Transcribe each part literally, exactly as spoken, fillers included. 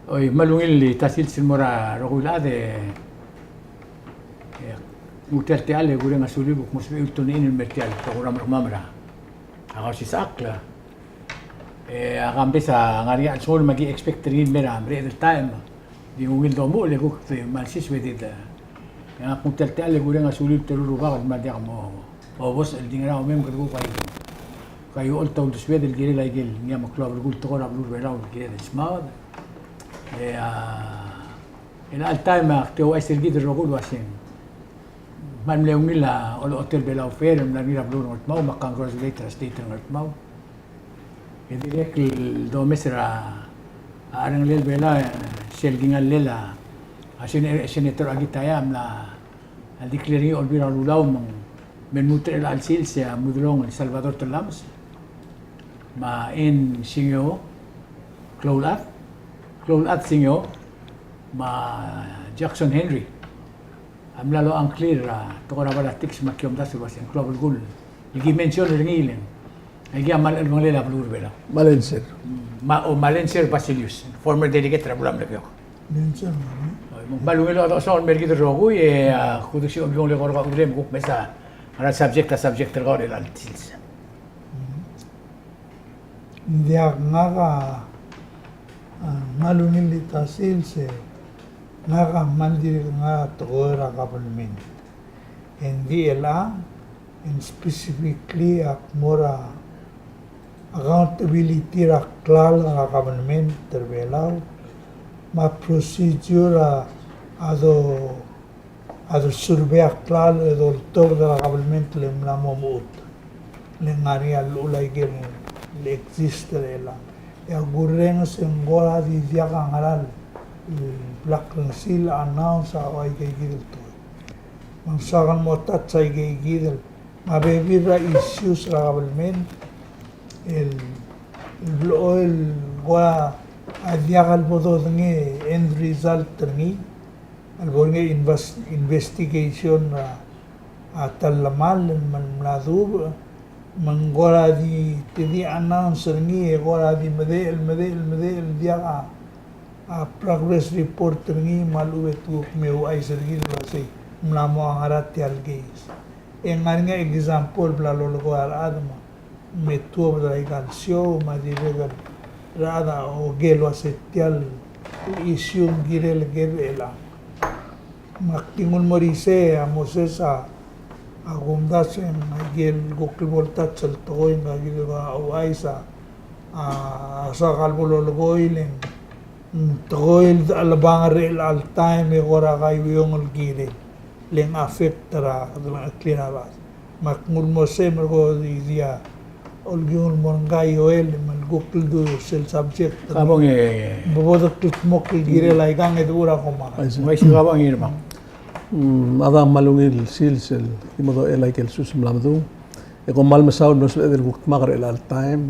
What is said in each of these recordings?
Oi, me a ungil el ta el sils el mo er a rokui el chad e, e, nguu tia el techall e kureng a suliu el kuk mo sebechir el tune in el mer tia el program er kemam er a Kausisechakl. E a Kambes a ngar er ngii a chelsengul me aki expect er ngii el mer a mereched el taem. Di ungil domuchel e kuk di kmal sisebedid. E ngak nguu tia el techall e kureng a suliu el teru el rubak el mla diak mo obos el di ngar er a omes me kede kuk kai, kai ucholt a uldesued el kirel a ikel ngii a meklou a belkul el tekoi er a beluu er a Belau el kired el smaod. E a, el chelecha el taem ak di ouchais er kid el rokui el uaseng, kmal mle ungil a olechotel Belau Fair el mla er ngii er a beluu er a Ngardmau, me ak congratulate er a state er a Ngardmau. E dirrek el domes er a, a cherrengelel Belau, e, sel kingallel a, a sen-, Senator Akitaya a mla, a declare er ngii a Olbiil er a Kelulau me ng, me lmuut er chelecha el sils e a Mudelong el Salvador Tellames, me a Ann Singeo, Kloulechad, Kloulechad Singeo, me a Jackson Henry. A mla locha ngklir er a tekoi er a politics me aki omdasu el uaseng klou a belkul el ki mention er ngii el ng, aika a mle chelebangelel a beluu er a Belau. Malenser. Mm, me a, o, Malenser Basilius, former delegate er a beluu er a Melekeok. Malenser, mm. Oi, me ng kmal ungil el chodechosong el mer kid el rokui, e, a, kudengei a Olbiil er a Kelulau el kora kudrei me kuk mesa er a subject, a subject er kau er chelecha el sils. Mm. Ng diak, ngak a, a, kmal ungil di ta el sils e ngak a kmal dirk ngar er a tekoi er a government. E ng di chelechang, e ng specifically ak mo er a accountability er a klalo er a government er a Belau, me a procedure a, a do a de survey a klalo e doltobed er a kabelment le ng mla mo mechut. Le ng ngar er ngii a llechul a ikel exist er chelechang. E a kurrenges e ng kora di diak a ngera el bla krengesii el announce a ua ikeikid el tekoi. Me ng soak el mo touch a ikeikid el, me a bebil er a issues er a kabelment el, el blechoel el kora diak el bo dodengei a end result er ngii. El bo er ngii a inves-, investigation er a, a, ta el llemall el mla, mla dubech, me ng kora di, te di announce er ngii, e kora di medechel, medechel, medechel, diak a, a, progress report er ngii me a lechub e te kuk me ouchais er kid el uasei ng mla mo ngera tia el case. E ng ngar er ngii a example el bla lolekoi a rechad me me tuobed er aika el show me a dirrek el rechad a oker el uasei tia el issue ng kirel ker er chelechang. Me ak di nguu el mo er isei a Moses a, a kumdasu e ng aike el kuk bo el touch el tekoi e ng kid a ouchais a, a soak el bo lolekoi le ng tekoi el dechelebangel er chelecha el taem e kora kaiueong el kirel le ng affect er a delengcheklir a rechad. Me ak nguu el mo sei me ko di, di a olkiung el mo er ngka Joel me le kuk ledu sel subject. Kabong e. Bo bo dekldmokl el kirel aikang e dechor a komak. Uaisei, kabong e Irma. Mm, a da kmal ungil sils el di mo dechor aike el sus el mla medung. E kom kmal mesaul el mlo sebeched el kuk dmak er chelecha el taem.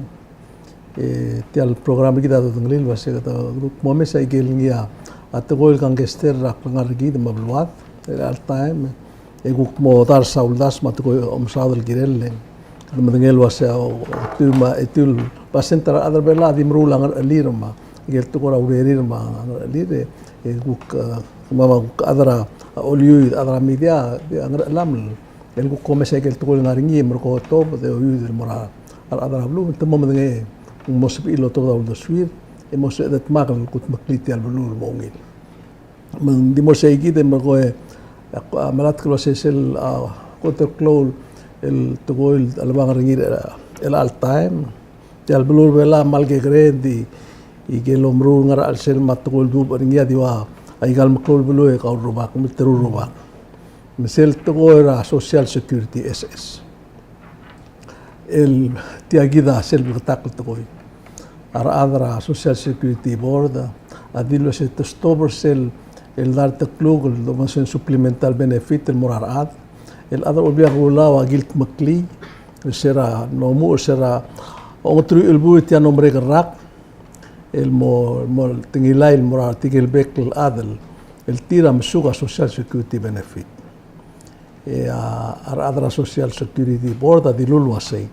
E tia el program er kid a dodengelii el uasei kede kuk mo mesa ikel ngii a tekoi el kangkei er a klengar er kid me a beluad er chelecha el taem. E kuk mo dars a uldasu me a tekoi el omesaod el kirel le kede medengei el uasei a okiu me a etiu el percent er a rechad er a Belau a di meruul a ngerechelir me a ikel tekoi er a urerir me a ngerechelir e, e kuk, e, me a kuk chad er a oliuid, chad er a media, a ngerechelam el el kuk ko mesa ikel tekoi el ngar er ngii e merekong e tobed e ouiuid el mo er a rechad er a beluu, me te mo medengei e ng mo sebechir el otobed a uldesuir e mo sebeched el dmak el kudmeklii tia el beluu el mo ungil. Me ng di mo seikid e merekong e, a, melatk el uasei sel, a, kot el klou el tekoi el chelebangel er ngii er chelecha el taem. Tia el beluu er a Belau a kmal kekerei e di ikel omeruul el ngar er a chelsel me a tekoi el dubech er ngii a di ua aika el meklou el beluu e kau el rubak, me te rubak. Me sel tekoi er a Social Security, S S. El tia kid a sel bleketakl el tekoi. A rechad er a Social Security Board a dilu el uasei te stop er sel, el dart el kluk el domes el supplemental benefit el mo er a rechad. El chad er a Olbiil er a Kelulau a kildmeklii er se er a, ng omuchel er se er a ongeteruich el buil tia el mlo merek el rak el mo, mo tengilai el mo er a tirke el bek el chad el tir a mesuk a Social Security benefit. E a, a rechad er a Social Security Board a dilu el uasei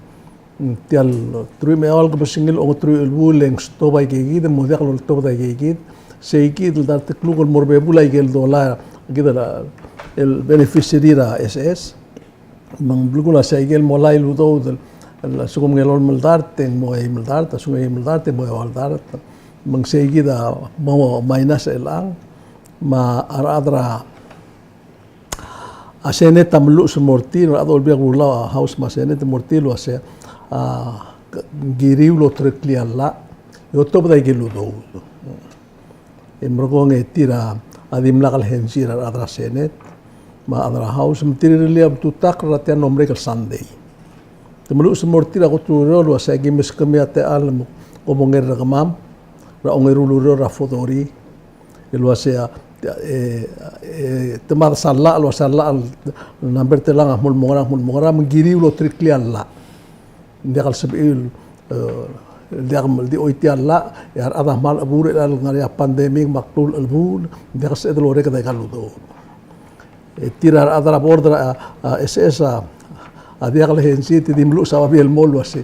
Tia el teruich me a eua el kebesengil a ongeteruich el buil e ng stop aike kid, mo diak loltobed aike kid. Sei kid el dart el kluk el mo er a bebul aike el dolai, kid el, el beneficiary er a S S. Me ng belkul a sei kid el molai el udoud el, el a lsekum ng elolem el dart e ng mo eim el dart, a lsekum ng eim el dart e ng mo eua el dart. Me ng sei kid a mo minus er chelechang. Me a rechad er a A Senate a meluches el mo er tir, a rechad er a Olbiil er a Kelulau, a House me a Senate a mo er tir el uase, a, ng kiriu el otereklii a llach e otobed aike el udoud. E merekong e tir a dimlak el hensi er a rechad er a Senate me a rechad er a House, me tir a rirellii a ultutakl er tia el mlo merek el Sunday. Te meluches el mo er tir a kot el ureor el uase aki meskemiu a techall me kom onger er kemam er a ongeru el ureor er a February. El uase a, e, e, te mad a llach, el uase a llach, el number er chelechang a kmo el mo ngerang, kmo el mo ngerang, me ng kiriu el otereklii a llach. Ng diak el sebechir, e, el diak el di choitii a llach, e a rechad a kmal chebuul er chelecha el ngar er ngii a pandemic me a klou el chelebuul, ng diak el sebeched el orreked aika el udoud. E tir a rechad er a board er a, a, S S a, a diak el hensi, te di meluches a babier el mo el uase,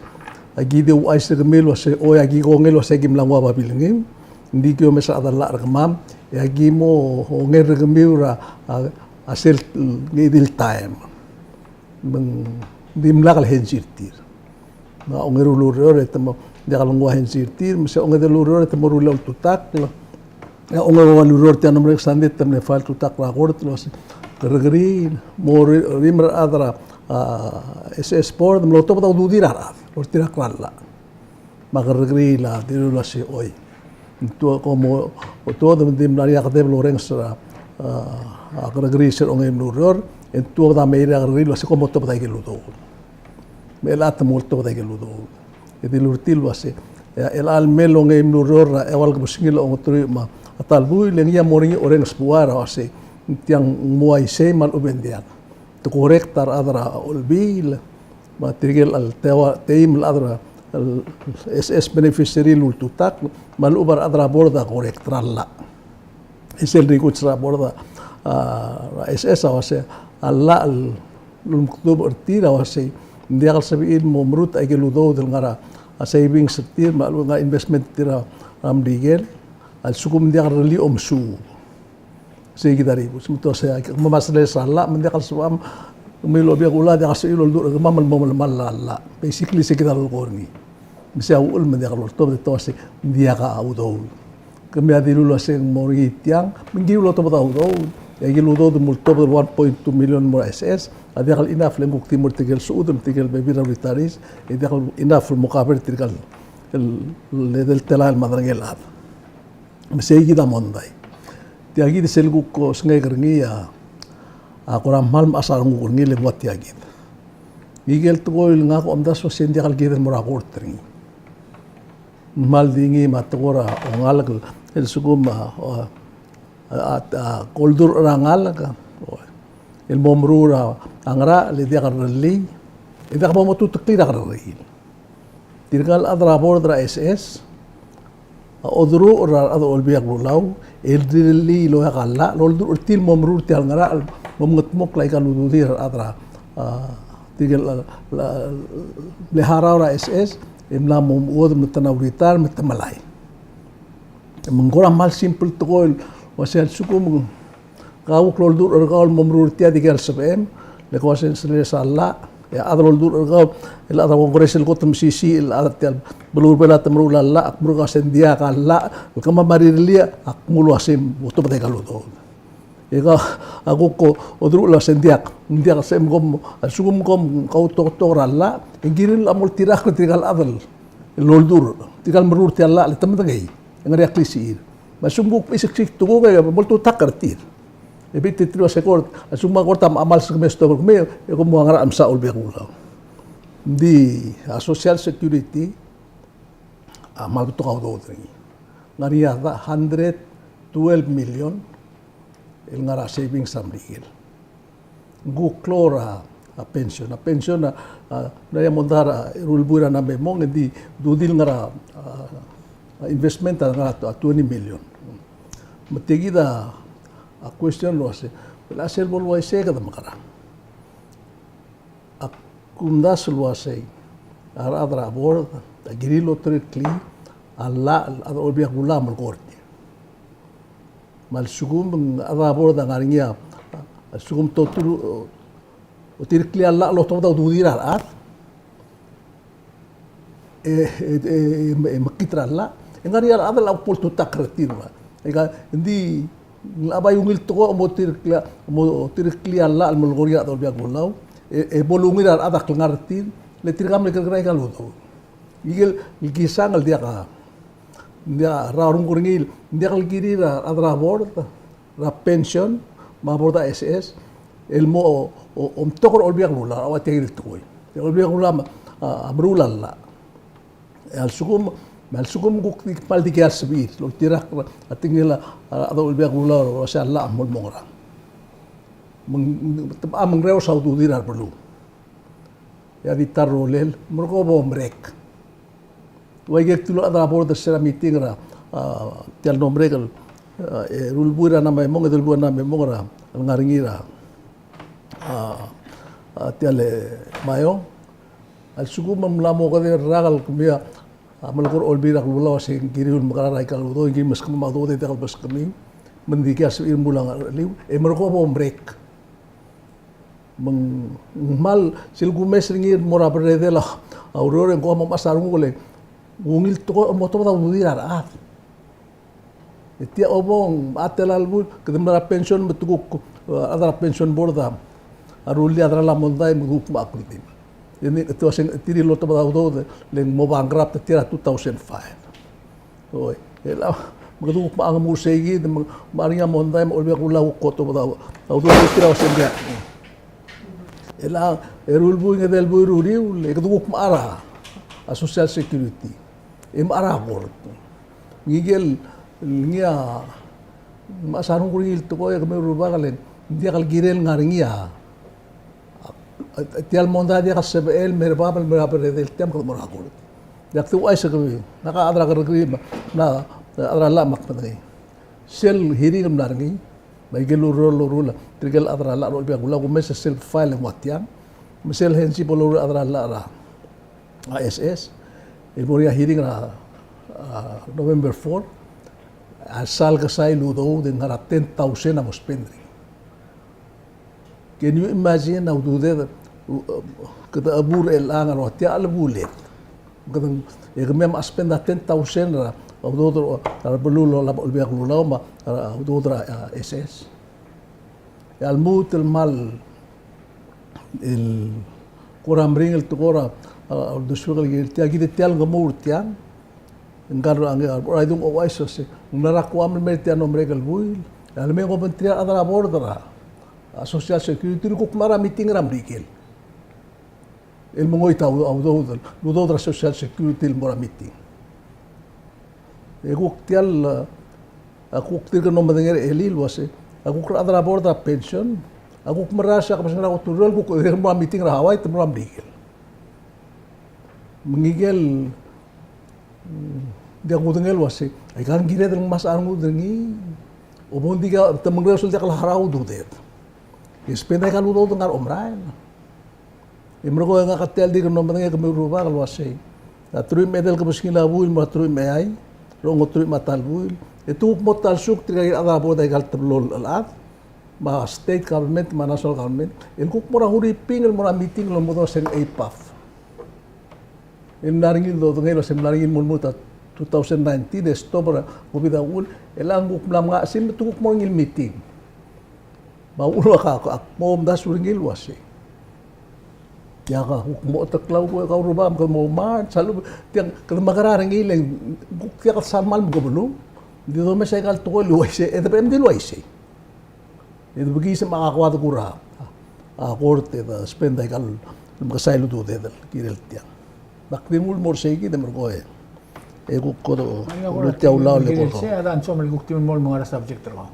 aki di ouchais er kemiu el uase, oi, aki kongei el uase aki mla nguu a babilngiu. Ng di ki omes a rechad el llach er kemam, e aki mo onger er kemiu er a, a, a sel ngii di el taem. Me ng dimlak el hensi er tir. Me a ongeru el ureor e te mo diak el nguu a hensi er tir, me se a ongedei el ureor e te mo rullii a ultutakl. E a ongeua el ureor tia el mlo merek el Sunday te mle file a ultutakl er a kort el uase kerrekeriil, mo ri-, rimel a rechad er a, a, S S board, me lotobed a ududir a rechad el oltirakl er a llach. Me a kerrekeriil a dilu el uase, oi, ng tuo-, kom mo, tuobed me ng di mla er ngii a kedeb el orrenges er a, a, a kerrekeriil sel ongeim el ureor, e ng tuobed a mei er a kerrekeriil el uase kom otobed aike el udoud. Me chelechang te mo oltobed aike el udoud. E dilu er tir el uase, e, chelecha el mei el ongeim el ureor er a eua el kebesengil a ongeteruich me a ta el buil, e ngii a mo er ngii a orrenges buai er a uase, tiang ng mo uaisei me a lechub e ng diak. Te correct a rechad er a Olbiil, me tirke el teua, teim el chad er a, el S S beneficiary el ultutakl, me a lechub a rechad er a board a correct er a llach. E sel rikuts er a board a, a, S S a uase, a llach el ulemekdubech er tir a uase, ng diak el sebechir el mo merutech aike el udoud el ngar er a, a, savings er tir, me a lechub ngar er a investment er tir er a, a Merikel, a lsekum ng diak el rirellii a omesuub. Sei kid a rikuts, me te uase, aki kmo me a seleses a llach, me ng diak el sebecham, me a Olbiil er a Kelulau a diak el sebechir el oldurech er kemam el mo melemall a llach. Basically, sei kid a lolekoi er ngii. Me sei a uchul me ng diak loltobed e te uase, ng diak a udoud. Kemiu a dilu el uase ng mo er ngii tiang, me ng kiriu el otobed a udoud. E aike el udoud el mo oltobed el one point two million el mo er a S S, a diak el enough el ng kuk di mo er tirke el sebechir, me tirke el bebil er a retirees, e diak el enough el mo cover tirke el, el, el, el telael me a derengel chad. Me sei kid a mondai. Tia kid sel kuk osengek er ngii a, a kora kmal mechas a renguk er ngii el nguu a tia kid. Ngike el tekoi el ngak a omdasu el uase ng diak el kired el mo er a kort er ngii. Ng kmal di ngii me a tekoi er a ongalek el, el lsekum a, a, a, a, koldurech er a ngalek, o, el mo meruul a ngerachel e diak el rirellii, e diak bo motuteklii er a kerrekeriil. Tirka el chad er a board er a S S a oderuchel er a rechad er a Olbiil er a Kelulau el rirellii el oeak a llach, el oldurech er tir el mo meruul tia el ngerachel, mo mengedmokl aika el ududir a rechad er a, a, tirke el, a, a, mle harau er a S S, e mla mo mechuodel me te mla retire me te melai. Me ng kora kmal simple tekoi el uase a lsekum ng kau a kuk loldurech er kau el mo meruul er tia, dikea el sebechem, le kau a sel seleses a llach, e a chad el oldurech er kau, el chad er a Congress el kot el mesisiich, el chad er tia el beluu er a Belau a te meruul a llach, ak meruul er kau a se ng diak a llach, el kemam a rirellii, ak nguu el uase mo otobed aika el udoud. E kau a kuk oderuchel el uase ng diak, ng diak, se kom, a lsekum kom kautoketok er a llach, e ng kirir el mo oltirakl er tirka el chad el oldurech, tirka el meruul er tia el llach, le te medengei. E ng ngar er ngii a klisichir. Me a lsekum kuk bechiseksek tekoi e mo oltutakl er tir. E bechitii er tir el uase kort, a lsekum a kort a kmal sekemestok er kemiu, e kom mo ua ngerachel el msa Olbiil er a Kelulau. Ng di a Social Security a kmal betok a udoud er ngii. Ng ngar er ngii a hundred twelve million el ngar er a savings er a Merikel. Ng kuk klou er a, a pension. A pension a, a, mla er ngii a mondai er a eru el buil er a Nambemong, e ng di dudil ngar er a, a, a investment a ngar er a twenty million. Me tia kid a, a question el uase, well, a sel bo el uaisei e kede mekerang? Ak kumdasu el uasei, a rechad er a board a kirir el otereklii a llach el chad er a Olbiil er a Kelulau a melekoi er tir. Me a lsekum ng chad er a board a ngar er ngii a, a lsekum te oteru-, otereklii a llach el otobed a ududir a rechad, e, e, e, e, mekngit er a llach, e ng ngar er ngii a rechad el oupulltutakl er tir. Aika, ng di ng locha bai ungil tekoi el mo otereklii, mo otereklii a llach el melekoi er ngii a rechad er a Olbiil er a Kelulau, e, e bo lungil a rechad a klengar er tir, le tirka a mle kerker er aika el udoud. Ngike el kisang el diak a, ng diak a rrau a renguk er ngii, ng diak el kirir a rechad er a board er a pension me a board er a S S el mo, o, o, omtok er a Olbiil er a Kelulau, a ua tia el tekoi. E a Olbiil er a Kelulau a, a meruul a llach. E a lsekum, me a lsekum kuk di kmal dikea el sebechir el oltirakl er a tekingel a, a, a Olbiil er a Kelulau el uasei a llach a mo el mo ngerang. Me ng, te, a, me ng reos a ududir a rebeluu. E a di ta el rolel, merekong e bo merek. Ua ikel kdu el chad er a board er se er a meeting er a, a, tia el mlo merek el, a, e, eru el buil er a Namemong, e, eru el buil er a Namemong er a, el ngar er ngii er a, a, a, tia el, e, Maiong. A lsekum me ng mla mo okedei el rak el kemiu a, a, melekoi er a Olbiil er a Kelulau, se ng kiriu el mekerang er aika el udoud, e ng kirir el meskemiu me a udoud e diak el meskemiu, me ng dikea el sebechir el mo er a ngercheliu, e merekong e bo merek. Me ng kmal, sel kumes er ngii el mo er a berredel a, a ureor e ng kuk mo mechas a renguk el ungil tekoi el mo otobed a ududir a rechad. E tia obong, a tela el buil, kede mla er a pension me te kuk, e, a rechad er a pension board a rullii a cheral a mondai me kede kuk mo activity. E ng, e te uasei ng tir el otobed a udoud, le ng mo bankrupt er tir er a two thousand five. Oi, e le, me kede kuk mo ngar er sei kid, me, me a ngar er ngii a mondai, me a Olbiil er a Kelulau a kuk otobed a, a udoud er tir a uasei ng diak. E le, eru el buil, ng edei el buil er uriul, e kede kuk mo ngar er a, a Social Security. E mo ngar er a kort. Ngikel, ngii a, me a sa renguk er ngii el tekoi, e kemiu el rubak, le ng diak el kirel ngar er ngii a, a, a, tia el mondai a diak el sebechel, me a rebab el, me a berredel, tia me kede mo er a kort. Diak de ouchais er kemiu, ngak a chad er a kerrekeriil, me a, a chad er a llach me ak medengei. Sel hearing el mla er ngii, me a ikel ureor el loruul, tirkel chad er a llach er a Olbiil er a Kelulau, kumes er sel file e ng ua tiang, me sel hensi bo loruul a chad er a llach er a, a S S, el mo er ngii a hearing er a, a, November four, a sal kesai el udoud e ng ngar er a ten thousand a mo spend er ngii. Can you imagine a ududed, u-, kede chebuul er chelechang el ua tia el bullet? Kede, e kemiu a mo spend a ten thousand er a udoud er a beluu el olab a Olbiil er a Kelulau me a udoud er a, a, S S. E a lmuut el kmal, el kora meringel el tekoi er a, a, uldesuek el kirel tia, kid a tia el ngemuul er tiang. Ng kora, ng kora, a, a, dung ouchais el se, ng mla er a Guam el mei er tia el mlo merek el buil. E a lemei e ng obengterir a rechad er a board er a, a, Social Security el kuk mla er a meeting er a Merikel el mengoit a u-, a udoud, udoud er a Social Security el mo er a meeting. E kuk tia el, a, kuk dirk mlo medengei er a elii el uase, a kuk rechad er a board er a pension a kuk mera el se a kebesengei er a kot el ureor el kuk dirk mo er a meeting er a Hawaii, te mo er a Merikel. Me ngikel, mm, diak kudengei el uase, aika ng kired el ngmasech a rengud er ngii, obong, dikea, te mengereos el diak el harau a ududed. E spend aika el udoud el ngar er a omerael. E merekong e ngak a tia el dirk mlo medengei, kemiu el rubak, el uasei, a teruich me a edei el kebesengil a buil el mo er a teruich me a eai, er a ongeteruich me a ta el buil, e te kuk mo ta el suk tirka el chad er a board er aika el teblo el chad, me a state government, me a national government, el kuk mo er a Huriping el mo er a meeting el mo dodengei a APAF. El mla er ngii el dodengei el uasei ng mla er ngii el mo lmuut a two thousand nineteen, e stop er a COVID a uchul, e le ng kuk mla mengachim, me te kuk mo er ngii el meeting. Me a uchul a ka, ka, ak mo omdasu er ngii el uasei, tia ka kuk mo otereklau, kau rubak, me kede mo ma, sel, tia kede mekerang er ngii, le ng kuk tia ka sal kmal mekebelung. Ng di domes aika el tekoi el uaisei, e de bem di el uaisei. E de bekiis me a kuk ua de kora, a, kort e de spend aika el mekesai el ududed el kirel tiang. Me ak di nguu el mo er sei kid e merekong e, e kuk kora, tia ulaol e kuk. Sei a dang soam el kuk di mo el mo ngar er a subject er kau.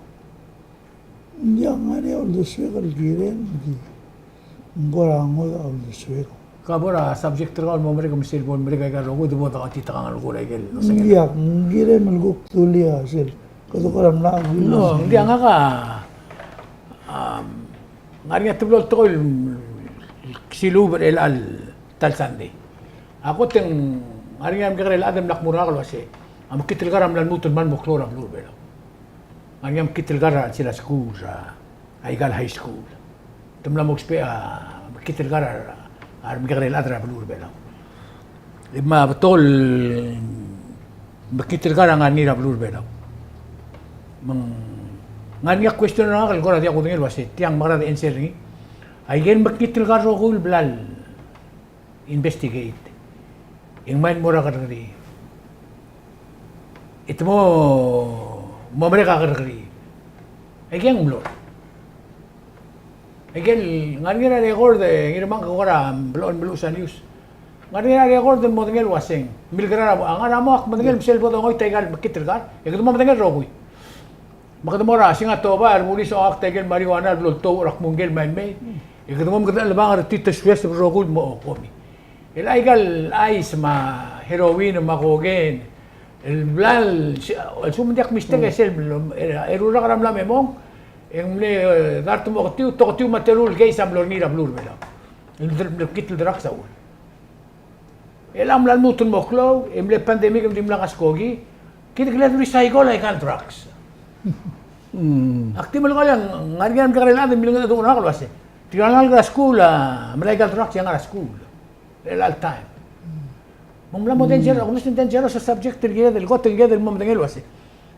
Ng ngar er ngii a uldesuek el kirel, ng di, ng kora ngodech a uldesuek. Ka bo er a subject er kau el mo merek me sel bo merek aika el rokui, e de bo dekaotitekangel el kora ikel osengel. Ng diak, ng kirem el kuk dulii a sel, kede kora mla. No, ng diak, ngak a, am, ngar er ngii a teblo el tekoi el siluub er chelecha el ta el Sunday. A kot e ng ngar er ngii a remekekerei el chad el mla kmo er ngak el uase a mekngit el kar a mla lmuut el kmal mo klou er a beluu er a Belau. Ngar er ngii a mekngit el kar er a chelsel a skuul, er a ikal high school. Te mla mo ousbech a mekngit el kar a remekekerei el chad er a beluu er a Belau. E me a betok el mekngit el kar a ngar er ngii er a beluu er a Belau. Me ng ngar er ngii a question er ngak el kora diak kudengei el uase tiang me a kora de answer er ngii. Aike el mekngit el kar el rokui el bla investigate. E ng mei el mo er a kerrekeriil. E te mo, mo merek a kerrekeriil. Aike ng mlo. Aike el ngar er ngii er a record e Ngirmang, ke kora blechoel meluches a news. Ngar er ngii er a record el modengei el uaseng. Milkera a ngar er a mo ak medengei me sel bo dongoit a ikal mekngit el kar. E kede mo medengei el rokui. Me kede mo er a Singatoba, a rebulis a oakt a ikel marijuana el blo ltouch er a kmungkel me a mei. E kede mo mekedechel el bang er tir te sues el rokui el mo komi. El aikal ice me a heroin me a cocaine. El bla el, a lsekum ng diak mistake e sel, eru el rak er a mla me mong. E ng mle, e, dart mo oketiu, toketiu me a teru el case a mlo er ngii er a beluu er a Belau. El mekngit el drugs a uchul. E le ng mla lmuut el mo klou, e mle pandemic e ng dimlak a skoki, kid a kle recycle a ikal drugs. Ak di melekoi el ngar er ngii a remekekerei el chad el milengedecheduch er ngak el uase, tirka el ngalek er a skuul a melai a ikal drugs e ngar er a skuul er chelecha el taem. Me ng mla mo danger, a kumdasu e ng dangerous a subject el kired el kot el kired el mo medengei el uase,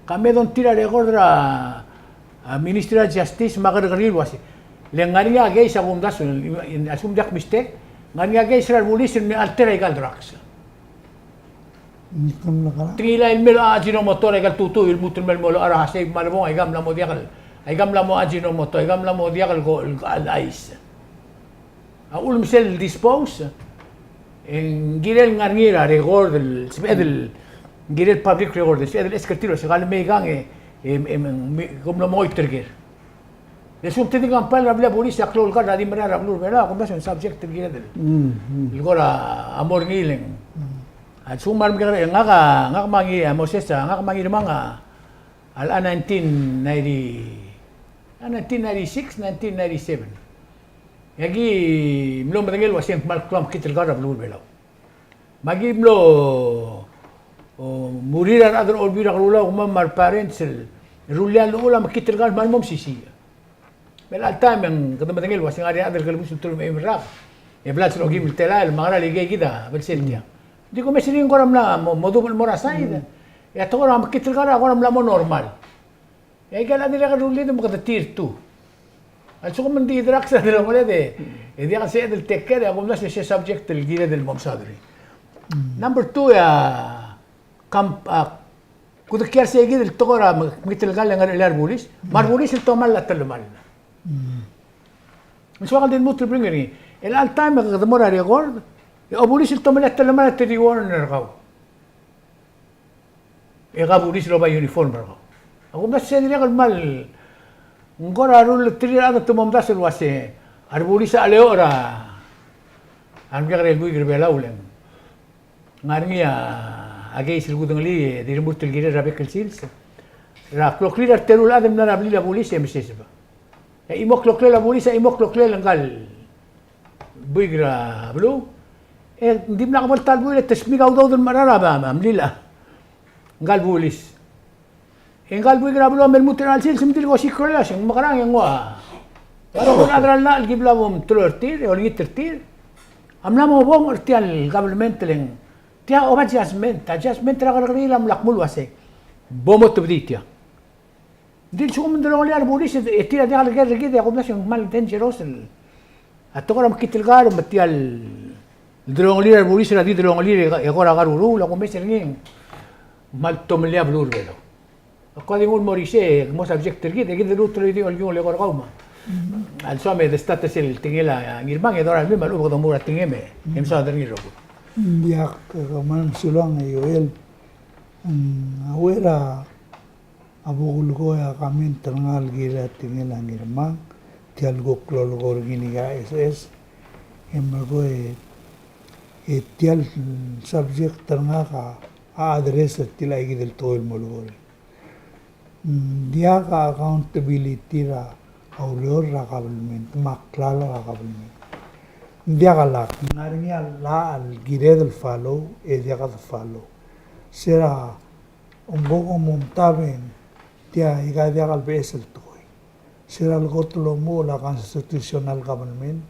ka me dongit er a record er a, a, Ministry er a Justice me a kerrekeriil el uase, le ng ngar er ngii a case a kumdasu, a lsekum ng diak mistake, ng ngar er ngii a case er a rebulis el mle alter a ikal drugs. Te ngilai el mei el Ajinomoto er a ikal tutuil el lmuut el mei el mo locha er a Hasei me a lebong, aika mla mo diak el, aika mla mo Ajinomoto, aika mla mo diak el ko, el, el ice. A uchul me sel dispose, e ng kirel ngar er ngii er a record el sebeched el, ng kirel public record el sebeched el ask er tir el uase ka le mei aikang e, e, e, me, kom mlo mengoit er ker. Le lsekum te di compile er a blil a bulis a klou el kar a di merael er a beluu er a Belau, a kumdasu e ng subject el kired el, el kora mo er ngii el ng. A lsekum a remekekerei, ngak a, ngak me a Ngi, a Moses, a ngak me a Ngirmang a, a le nineteen ninety, a nineteen ninety-six, nineteen ninety-seven. E aki mlo medengei el uase ng kmal klou a mekngit el kar er a beluu er a Belau. Me aki mlo, o, murir a rechad er a Olbiil er a Kelulau, kemam me a re parents el rullii a llechul a mekngit el kar el kmal mo mesisiich. Me chelecha el taem e ng kede medengei el uase ng ngar er ngii a rechad el kelebus el teruich me a eim el rak. E blals er a okeim el telael, me a ngera el ikei kid a belsel tiang. Ng di kumes er ngii e ng kora mla mo, mo dubech el mo er a side. E a tekoi er a mekngit el kar a kora mla mo normal. E aika el dirrek el rullii e me kede tir tu. A lsekum ng di drugs a delongeled e, e diak el sebeched el take care, e a kumdasu e se subject el kired el mo mesaod er ngii. Number two, e a, kam, a, kudekial sei kid el tekoi er a mekngit el kar el ngar er a rebulis, me a rebulis el tomall a telemall. Me ng soak el di lmuut el bring er ngii. El chelecha el taem e kede mo er a record, e a bulis el tomellii a telemall a te di warn er kau. E ka bulis el oba uniform er kau. A kumdasu e dirrek el kmal, ng kora rullterir a rechad el te mo omdasu el uase a rebulis a cheleoch er a remekekerei el buik er a Belau el ng ngar er ngii a case el kudengelii e di remurt el kirel er a bek el sils. Er a kloklii er a reteru el chad el mla er a blil a bulis e meseseb. E chimo kloklel a bulis, e chimo kloklel ngka el buik er a beluu. E ng dimlak bo el ta el buil e te smiik a udoud el mecherar a mlil a ngka el bulis. E ngka el buik er a beluu a me lmuut er a chelsel, se me di el ko siik er a seng mekerang e ng ua. Ng ua rokui el chad er a llach el ki bla bo mteloi er tir, e olengit er tir. A mla mo bong er tia el government el ng. Tia oba judgment, a judgment er a kerrekeriil a mla kmo el uasei, bo motebedii tia. Ng di lsekum ng delongelii a rebulis e tir a diak leker er kid e a kumdasu e ng kmal dangerous el. A tekoi er a mekngit el kar me tia el delongelir a rebulis er a di delongelir e kora karuruul a kumes er ngii e ng kmal tomellii a beluu er a Belau. Ak di nguu el mo er isei e mo subject er kid e kid el lmuut el di olkiung el eko er kau me a lsoam e de start er sel tekingel a Ngirmang e dorael mei me a lechub e kede mo er a tekingem e mesaod er ngii el rokui. Ng diak, ke kmal mesulang e Joel. Ng, a uchei er a bo kulekoi a comment er ngak el kirel a tekingel a Ngirmang, tia el kuk lolekoi er ngii el S S, e melekoi e tia el subject er ngak a address er tia el kid el tekoi el mo lekoi. Ng diak a accountability er a ureor er a government, me a klalo er a government. Ng diak a lak, ng ngar er ngii a llach el kired el follow, e diak de follow. Se er a, ng kuk momtab e ng tia aika diak el beches el tekoi. Se er a lekot el omuchel a constitutional government,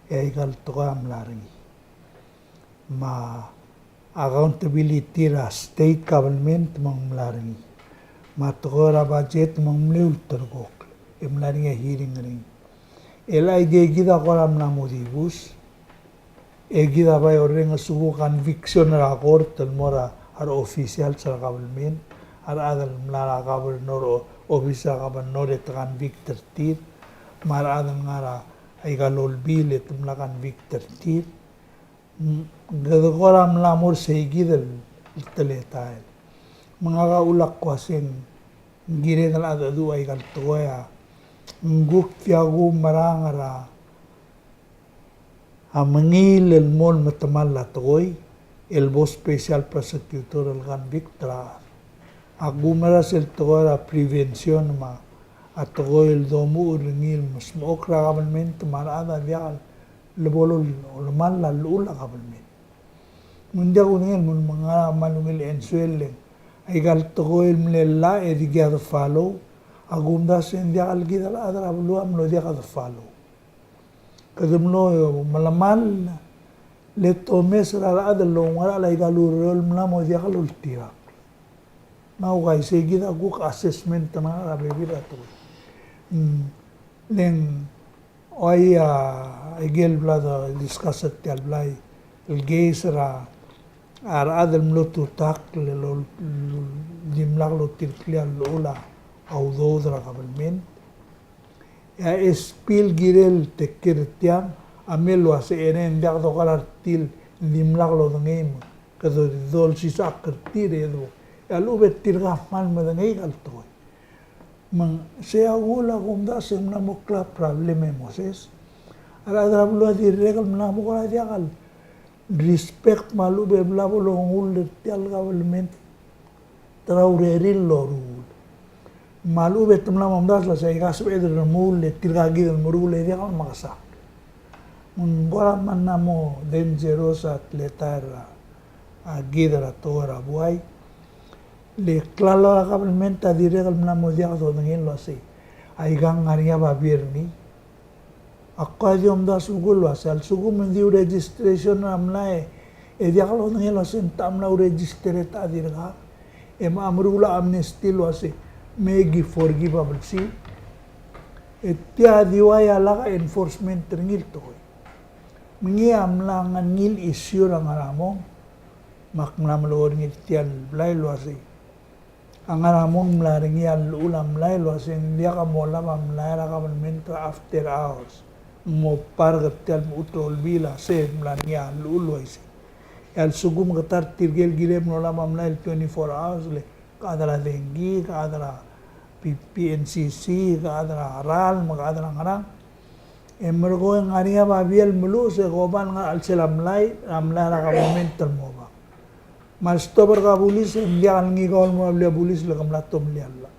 e aika el tekoi a mla er ngii. Me a accountability er a state government me ng mla er ngii. Me a tekoi er a budget me ng mle ulterekokl, e mla er ngii a hearing er ngii. El aikakid a kora mla mo dibus, e kid a bai orrenges a kuk conviction er a court el mo er a re officials er a government, a rechad el mla er a governor, o, office er a governor e te convict er tir, me a rechad el ngar er aika el olbiil e te mla convict er tir. Mm, kede kora mla mo er seikid el teletael. Me ngak a uchul a kuk uaseng ng kired el cheldecheduch aika el tekoi a, ng kuk tia kumerang er a, a mengiil el mo metemall a tekoi, el bo special prosecutor el convict er a. A kumerang sel tekoi er a prevention me a tekoi el domuchel er ngii el mesmechokl er a government me a rechad a diak el lebo lolemall a llechul a government. Me ng diak kudengei el mo, me ng ngar er a kmal ungil el answer el, aika el tekoi el mle llach e di kid a de follow, a kumdasu e ng diak el kid el chad er a beluu a mlo diak de follow. Kede mlo melemall, le te omes er a rechad el oungerachel aika el ureor el mla mo diak loltirakl. Me a uaisei kid a kuk assessment er ngak er a bebil er a tekoi. Mm, le ng, oi, a, aike el bla de discuss er tia el blai el case er a, a rechad el mlo tutakl el, el, el dimlak lotireklii a llechul a udoud er a government. E a S P el kirel el take care er tiang a mle uase e ng diak dokar a retil, dimlak lodengei me kede dolsisechakl er tir e do. E a lechub e tirka a kmal medengei aika el tekoi. Me ng sei a uchul a kumdasu e ng mla mo klou a problem e Moses. A rechad er a beluu a dirrek el mla mo kora diak el respect me a lechub e bla bo longull er tia el government er a urerir el loruul. Me a lechub e te mla mo omdasu el uase aika sebeched el remuul e tirka kid el meruul e diak el mekesakl. Me ng kora mla mo dangerous a teletael er a, a kid er a tekoi er a buai. Le klalo er a government a dirrek el mla mo diak dodengei el uase aika ng ngar er ngii a babier er ngii. Ak kora di omdasu el kuk el uase a lsekum ng di registration er a mlai e diak lodengei el uase ng techa mla register e techa dirkak, e me a meruul a amnesty el uase me ki forgive a blsir. E tia di ua a lak a enforcement er ngii el tekoi. Me ngii a mla ngar er ngii el issue er a ngar er a mong. Me ak mla melekoi er ngii er tia el blai el uase a ngar er a mong ng mla er ngii a llechul a mlai el uase ng diak a mo olab a mlai er a government er a after hours. Ng mo park er tia el mechut el olbiil a se el mla er ngii a llechul el uaisei. E a lsekum ke ta er tirke el kirem el olab a mlai el twenty-four hours le ke chad er a dengki, ke chad er a P-, P N C C, ke chad er a ralm, ke chad er a ngerang. E merekong e ng ngar er ngii a babier el meluches e ke oba el ngar er a chelsel a mlai, a mlai er a government el mo oba. Me a lestop er kau a bulis e ng diak el ngii kau el mo er a blil a bulis le ke mla tomellii a llach.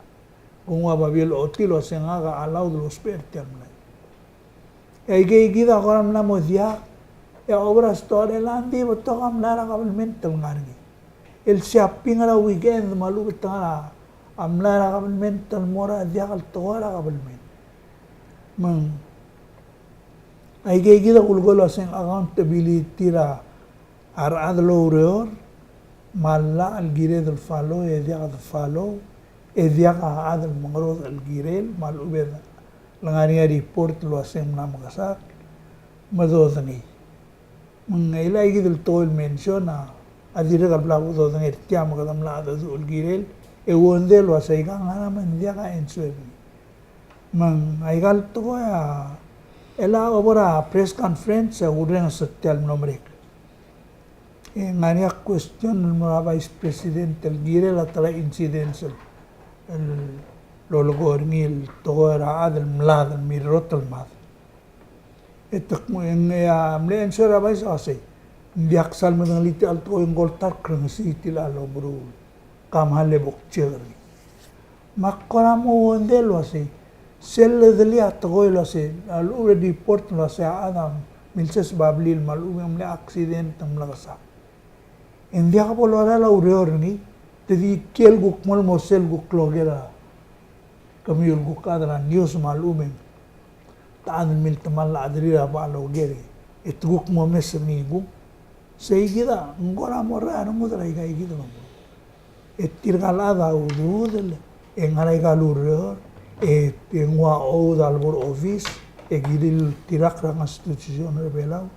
Ke nguu a babier el ochotii el uase ngak a allowed el ousbech er tia el mlai. E aikei kid a kora mla mo diak, e a obra store el ng di betok a mlai er a government el ngar er ngii. El shopping er a weekend me a lechub e te ngar er a mlai er a government el mo er a diak el tekoi er a government. Me ng aikei kid a kulekoi el uase ng accountability er a a rechad el oureor, me a llach el kired el follow, e diak de follow, e diak a chad el mengerodech el kirel, me a lechub e le ngar er ngii a report el uase ng mla mekesakl, me dodengei. Me ng aika kid el tekoi el mention a, a dirrek el bla bo dodengei er tiang me kede mla cheldecheduch el kirel, e ua ngii el uase aika ngar er a me ng diak a answer er ngii. Me ng aika el tekoi a, el a obo er a press conference e kurrenges er tia el mlo merek. E ng ngar er ngii a question el mo er a Vice President el kirel a ta er a incidents el, el lolekoi er ngii el tekoi er a chad el mlad el mirrot el mad. E te kmo, e ng, e a mle answer er a Vice a uasei, ng diak sal medengelii tia el tekoi, ng ko el ta er a krengesii tia el omeruul. Ka mle bo kcheck er ngii. Me ak kora mo wonder el uasei, sel ledelii a tekoi el uasei, a lechub e report el uasei a chad a milses a babilngel me a lechub e ng mle accident e ng mla kesai. E ng diak bo lorael a ureor er ngii, te di kiei el kuk mo el mo sel kuk loker a kemiu el kuk chad er a news me a lechub e ng ta chad el miltemall a chederir a bo loker e te kuk mo mes er ngii kung. Sei kid a ng kora mo er a rengud er aika kid el mo. E tirka el chad a ududel e ngar er aika el ureor e te nguu a oud a lebo er a office e kirir el tirakl er a constitution er a Belau.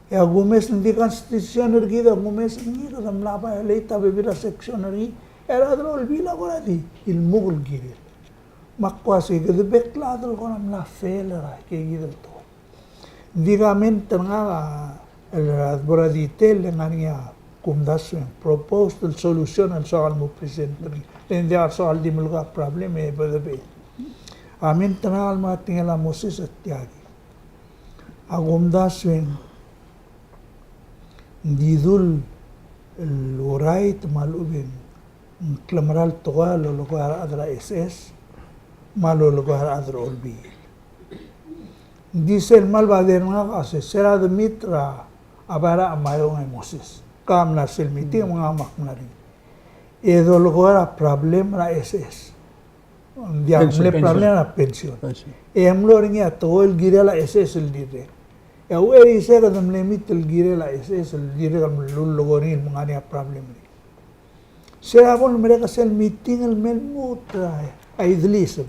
E a kumes, ng di constitution er kid a kumes er ngii, kede mla violate a bebil er a section er ngii, e a rechad er a olbiil a kora di ilmuk el kirir. Me ak uasei kede bek el chad el kora mla fail er a ikei kid el tekoi. Ng di comment er ngak a, el a bo er a detail, le ngar er ngii a kumdasu e ng proposed el solution el soak el mo present er ngii. Le ng diak el soak el di melekoi a problem e bo de be. A comment er ngak el mengatingel a Moses a tia kid. A kumdasu e ng di dul el urait me a lechub e ng klemera el tekoi a lolekoi a rechad er a S S me a lolekoi a rechad er a olbiil. Ng di sel kmal bother er ngak a se, se er a de meet er a Bai er a Maiong e Moses. Ka mla er sel meeting me ngak me ak mla er ngii. E dolekoi er a problem er a S S. Ng diak, pension, mle problem er a pension. Pension. E mlo er ngii a tekoi el kirel a S S el dirrek. E a uchei er isei e kede mle meet el kirel a S S el dirrek el mlo lulekoi er ngii el menga er ngii a problem er ngii. Se er a bo lemerek a sel meeting el mei el lmuut a Idlis.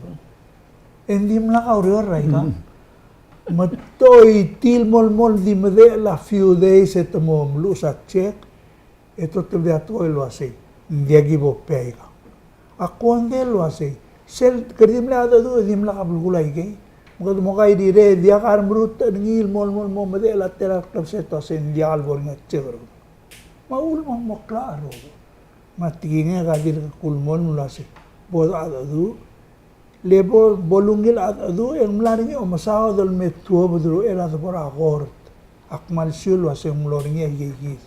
E ng dimlak a ureor er aika. Mm. Me te choitii el mo el mo di medechel a few days e te mo meluches a check. E te otebedii a tekoi el uasei, ng diak ki bo pay aika. Ak kuk di el uasei, sel kede di mle cheldecheduch e dimlak a belkul aikei. Me kede mo kairirei e diak a remerutech er ngii el mo el mo el mo medechel a tela el klebesei e te uasei ng diak lebo er ngii a check er kau. Me a uchul me ng mo klou a rokui. Me a tekingek a dirk kulemolem el uasei, bo de cheldecheduch, le bo, bo lungil a cheldecheduch e ng mla er ngii a omesaod el me tuobed er uchei er a debo er a kort. Ak kmal sure el uasei ng mlo er ngii a ikei kid.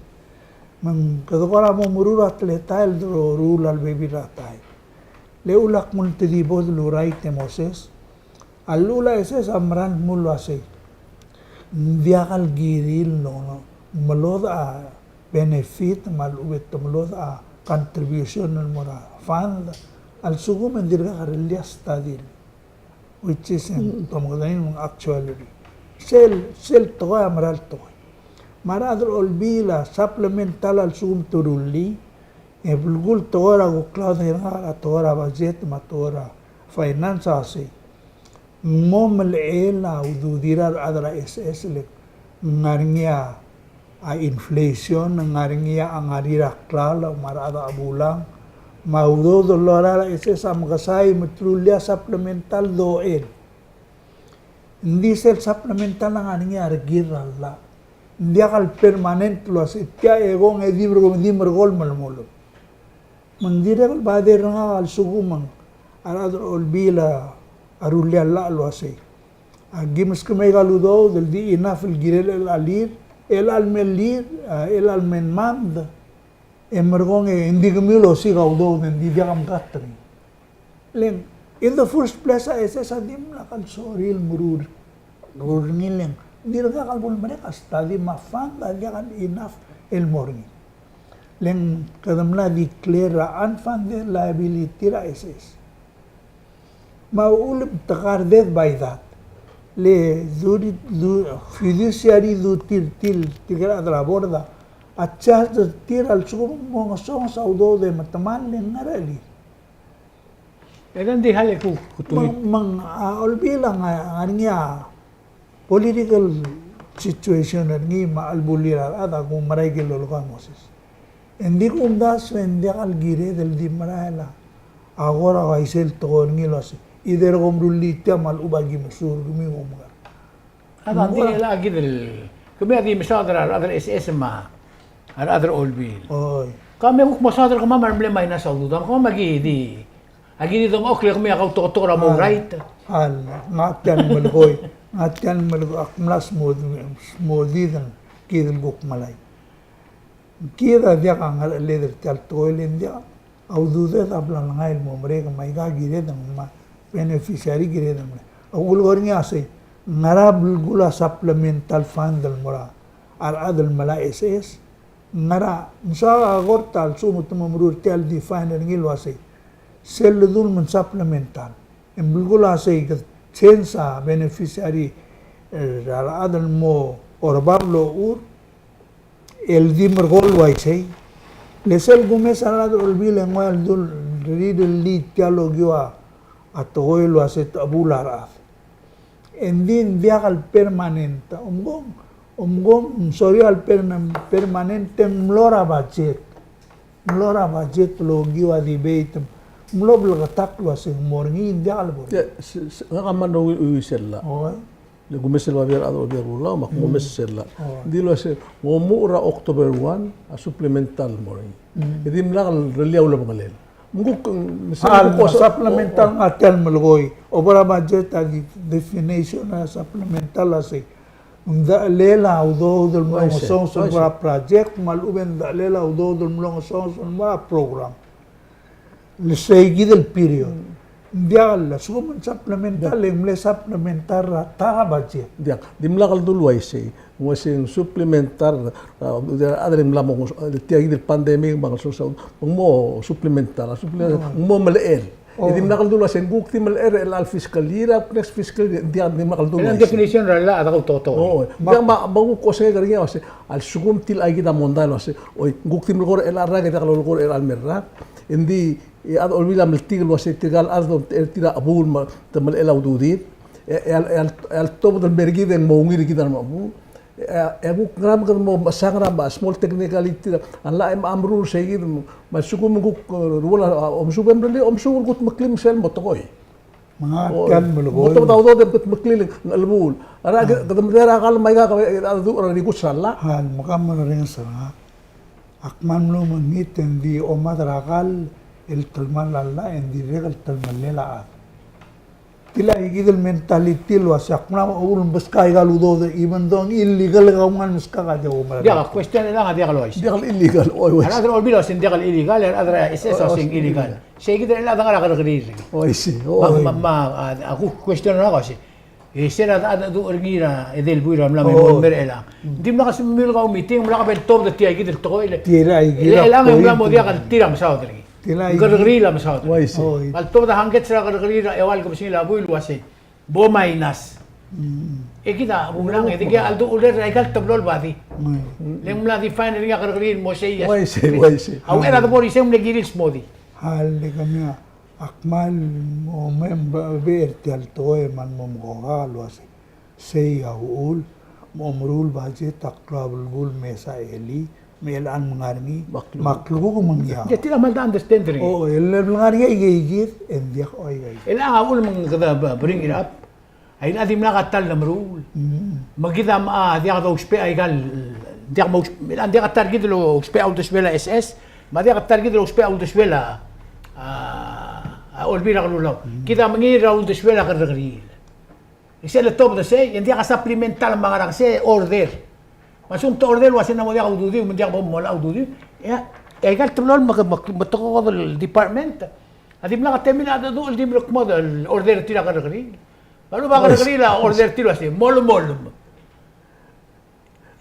Me ng kede kora mo meruul a teletael el doruul a lebebil er a taem. Le uchul ak kmo ng te di bo de urait e Moses. A llechul a S S a mera el dmu el uasei, ng diak el kirir el, no, no, melodech a benefit me a lechub e te melodech a contribution el mo er a fund a lsekum e ng dirkak lerellii a study, which is, mm, te omekedong el actuary. Sel, sel tekoi a mera el tekoi. Me a rechad er a olbiil a supplemental a lsekum te rullii, e belkul tekoi er a kuk klaodengei er ngak er a tekoi er a budget me a tekoi er a finance a sei. Ng mo melechel a ududir a rechad er a S S le ng ngar er ngii a inflation, ng ngar er ngii a ngar er a klalo me a rechad a chebulang, me a udoud el lorael a S S a mekesai me te rullii a supplemental dochel. Ng di sel supplemental a ngar er ngii a rekir er a llach. Ng diak el permanent el uasei tia e kong e di merko-, di merekong el melemolem. Me ng dirrek el bother er ngak a lsekum a rechad er a olbiil a rullii a llach el uasei, a ki meskemiu aika el udoud el di enough el kirel chelecha el year, chelecha el mei el year, a, chelecha el mei el month, e merekong e ng di kemiu el osiik a udoud e ng di diak a mkat er ngii. Le ng, in the first place, a S S a dimlak el sorir el meruul, meruul er ngii, le ng dirkak el bo lemerek a study me a fund a diak el enough el mo er ngii. Le ng kede mla declare a unfunded liability er a S S. Me a uchul me te guarded by that. Le duty, du-, fiduciary duty er tir, tirke el chad er a board a charge er tir a lsekum ng mo ngesonges a udoud e metemall e ng ngerechelir. E ng di hale ku, ku tui. Me ng, me ng, a, olbiil a ngar er ngii a political situation er ngii me a chelebulir a rechad a kuk mera el kirel el lolekoi a Moses. E ng di kumdasu e ng diak el kired el di merael a kora uaisei el tekoi er ngii el uasei, either kom rullii tia me a lechub a ki mesuub er kemiu e kom ngar. A, ng di, a, kid el, kemiu a di mesaod er a rechad er a S S me a rechad er a olbiil. Oi. Ka me kuk mesaod er kemam a re mle minus a ududam, kemam a ki di, a ki di dengchokl e kemiu a kautoketok er a mo right. A, ngak a tia el melekoi, ngak a tia el melekoi, ak mla smodii, smodii el kid el kuk melai. Kid a diak a ngerecheled er tia el tekoi le ng diak. A ududed a bla lengai el mo merek me aika kired el ngmai, beneficiary kired el ngmai. A kulekoi er ngii a sei, Ngera belkul a supplemental fund el mo er a rechad el melai a S S? Ngera, ng soak a kort a lsekum te mo meruul er tia el define er ngii el uasei, sel ledul me ng supplemental. E ng belkul a sei kede change a beneficiary, e, er a rechad el mo orbab el ochur, el di merekong el uaisei. Le sel kumes a rechad er a Olbiil e ng ua el dul rirellii tia el okiu a tekoi el uasei te chebuul a rechad. E ng di ng diak el permanent. Omkong, omkong, ng sorir a le per-, permanent e ng mlo er a budget. Ng mlo er a budget el okiu a debate. Ng mlo bleketakl el uasei ng mo er ngii, ng diak el bo er ngii. Ia, se-, se-, ngak a mle ui-, ui sel llach. Oi. Le kumes el babier a rechad er a Olbiil er a Kelulau, me ak kumes sel llach. Oi. Ng di el uasei, ng omuchel er a October one, a supplemental el mo er ngii. Mm. E dimlak el rellii a ulebengelel. Me ng kuk, me se-, a, me ng kuk supplemental, o, o, a tia el melekoi. Over a budget a di-, definition er a supplemental a sei. Ng dechelel a udoud el mlo ngesonges el mo er a project, me a lechub e ng dechelel a udoud el mlo ngesonges el mo er a program. Le sei kid el period. Mm. Ng diak el, a lsekum ng supplemental, e ng mle supplemental er a ta er a budget. Diak, dimlak el dul uaisei. Ng uaisei ng supplemental, a, a rechad el mla mo, tia kid el pandemic, me a ngesonges a, me ng mo supplemental, a supplemental, ng mo melechel. E dimlak el dul uasei ng kuk di melechel er chelecha el fiscal year, a next fiscal year, ng diak, dimlak el dul uaisei. Definition er a llach a diak a utoto. O, diak, me, me kuk osengek er ngii a uasei, a lsekum tia kid a mondai el uasei, oi, ng kuk di melekoi er chelecha el rak, e diak lolekoi er chelecha el mer rak. Ng di, e a rechad er a Olbiil a mletik el uasei tirka el chad el omtechei er tir a chebuul me te melechel a ududir. E, e a, e a, e a letobed el mer kid e ng mo ungil er kid a remechebuul. E a, e a kuk ngerang me kede mo mechesang er a small technicality er a llach e mocha meruul er sei kid, me a lsekum ng kuk, e, ruul a, a, omesuub e mrellii, omesuub el kutmeklii me sel mo tekoi. Me ng tia el melekoi. Mo tobed a udoud e kutmeklii el chelebuul. A, kede medengei er a kall me aika, e, a, du-, er a rikuts er a llach. A, me ka merrenges er ngak. Ak kmal mlo mekngit e ng di omad er a kall el telemall a llach e ng dirrek el telemellel a chad. Tia kid el mentality el uasei ak mla mo uchul el meskak aika el udoud, even though ng illegal, e kau mla meskak a diak a oumera. Diak, a question er ngak a diak el uaisei. Diak el illegal, oi, oi. A rechad er a Olbiil a uasei ng diak el illegal, e a rechad er a S S a uasei ng illegal. Sei kid el chad a ngar er a kerrekeriil er ngii. Oi, sei, oi. Me, me, me, a, a kuk question er ngak a uasei, e se er a, a, a, du er ngii er a edei el buil er a mla me mo mer chelechang. Ng dimlak a semiu el kau meeting, mla ka bo el tobed er tia kid el tekoi el. Tia kid el, chelechang e mla mo diak el tir a mesaod er ngii. Tia kid el kerrekeriil a mesaod er ngii. Oi, sei. Me a letobed a hangkets er a kerrekeriil er a eua el kebesengil a buil el uasei, bo minus. Mm. E kid a bumlang, e di kid a ldu-, uler er aika el teblo el body. Mm. Le ng mla define er ngii a kerrekeriil el mo sei, yes. Oi, sei, oi, sei. A uchei er a debo er isei e ng mle kirir el smodii. A le kemiu a Ak kmal mo mei me bo er tia el tekoi me ng mo mekokak el uasei, sei a uchul me omeruul budget a klou a belkul el mesa er ngii, me chelechang me ng ngar er ngii, me a klukuk me ng ngiaos. Ia, tia kmal de understand er ngii. O, el ngar er ngii a ikeikid, e ng diak a ikeikid. Chelechang a uchul me ng kede bring it up. Aika a dimlak a ta el lemeruul. Mm. Me kid a, a, diak dousbech aika el, diak mous-, a diak a ta er kid el ousbech a uldesuel a S S, me a diak a ta er kid el ousbech a uldesuel a, a, a Olbiil er a Kelulau. Mm. Kid a mengiil er a uldesuel a kerrekeriil. E sel letobed er sei, e ng diak a supplemental me a ngerang, sei order. Me a lsekum te order el uasei ng mo diak a ududiu, me ng diak bo mla ududiu. E a, e aika el teblo el me, me, me te ko el department a dimlak a temel a dedu el di merekmo el order er tir a kerrekeriil. Me a lechub a kerrekeriil a order er tir el uasei, molemolem.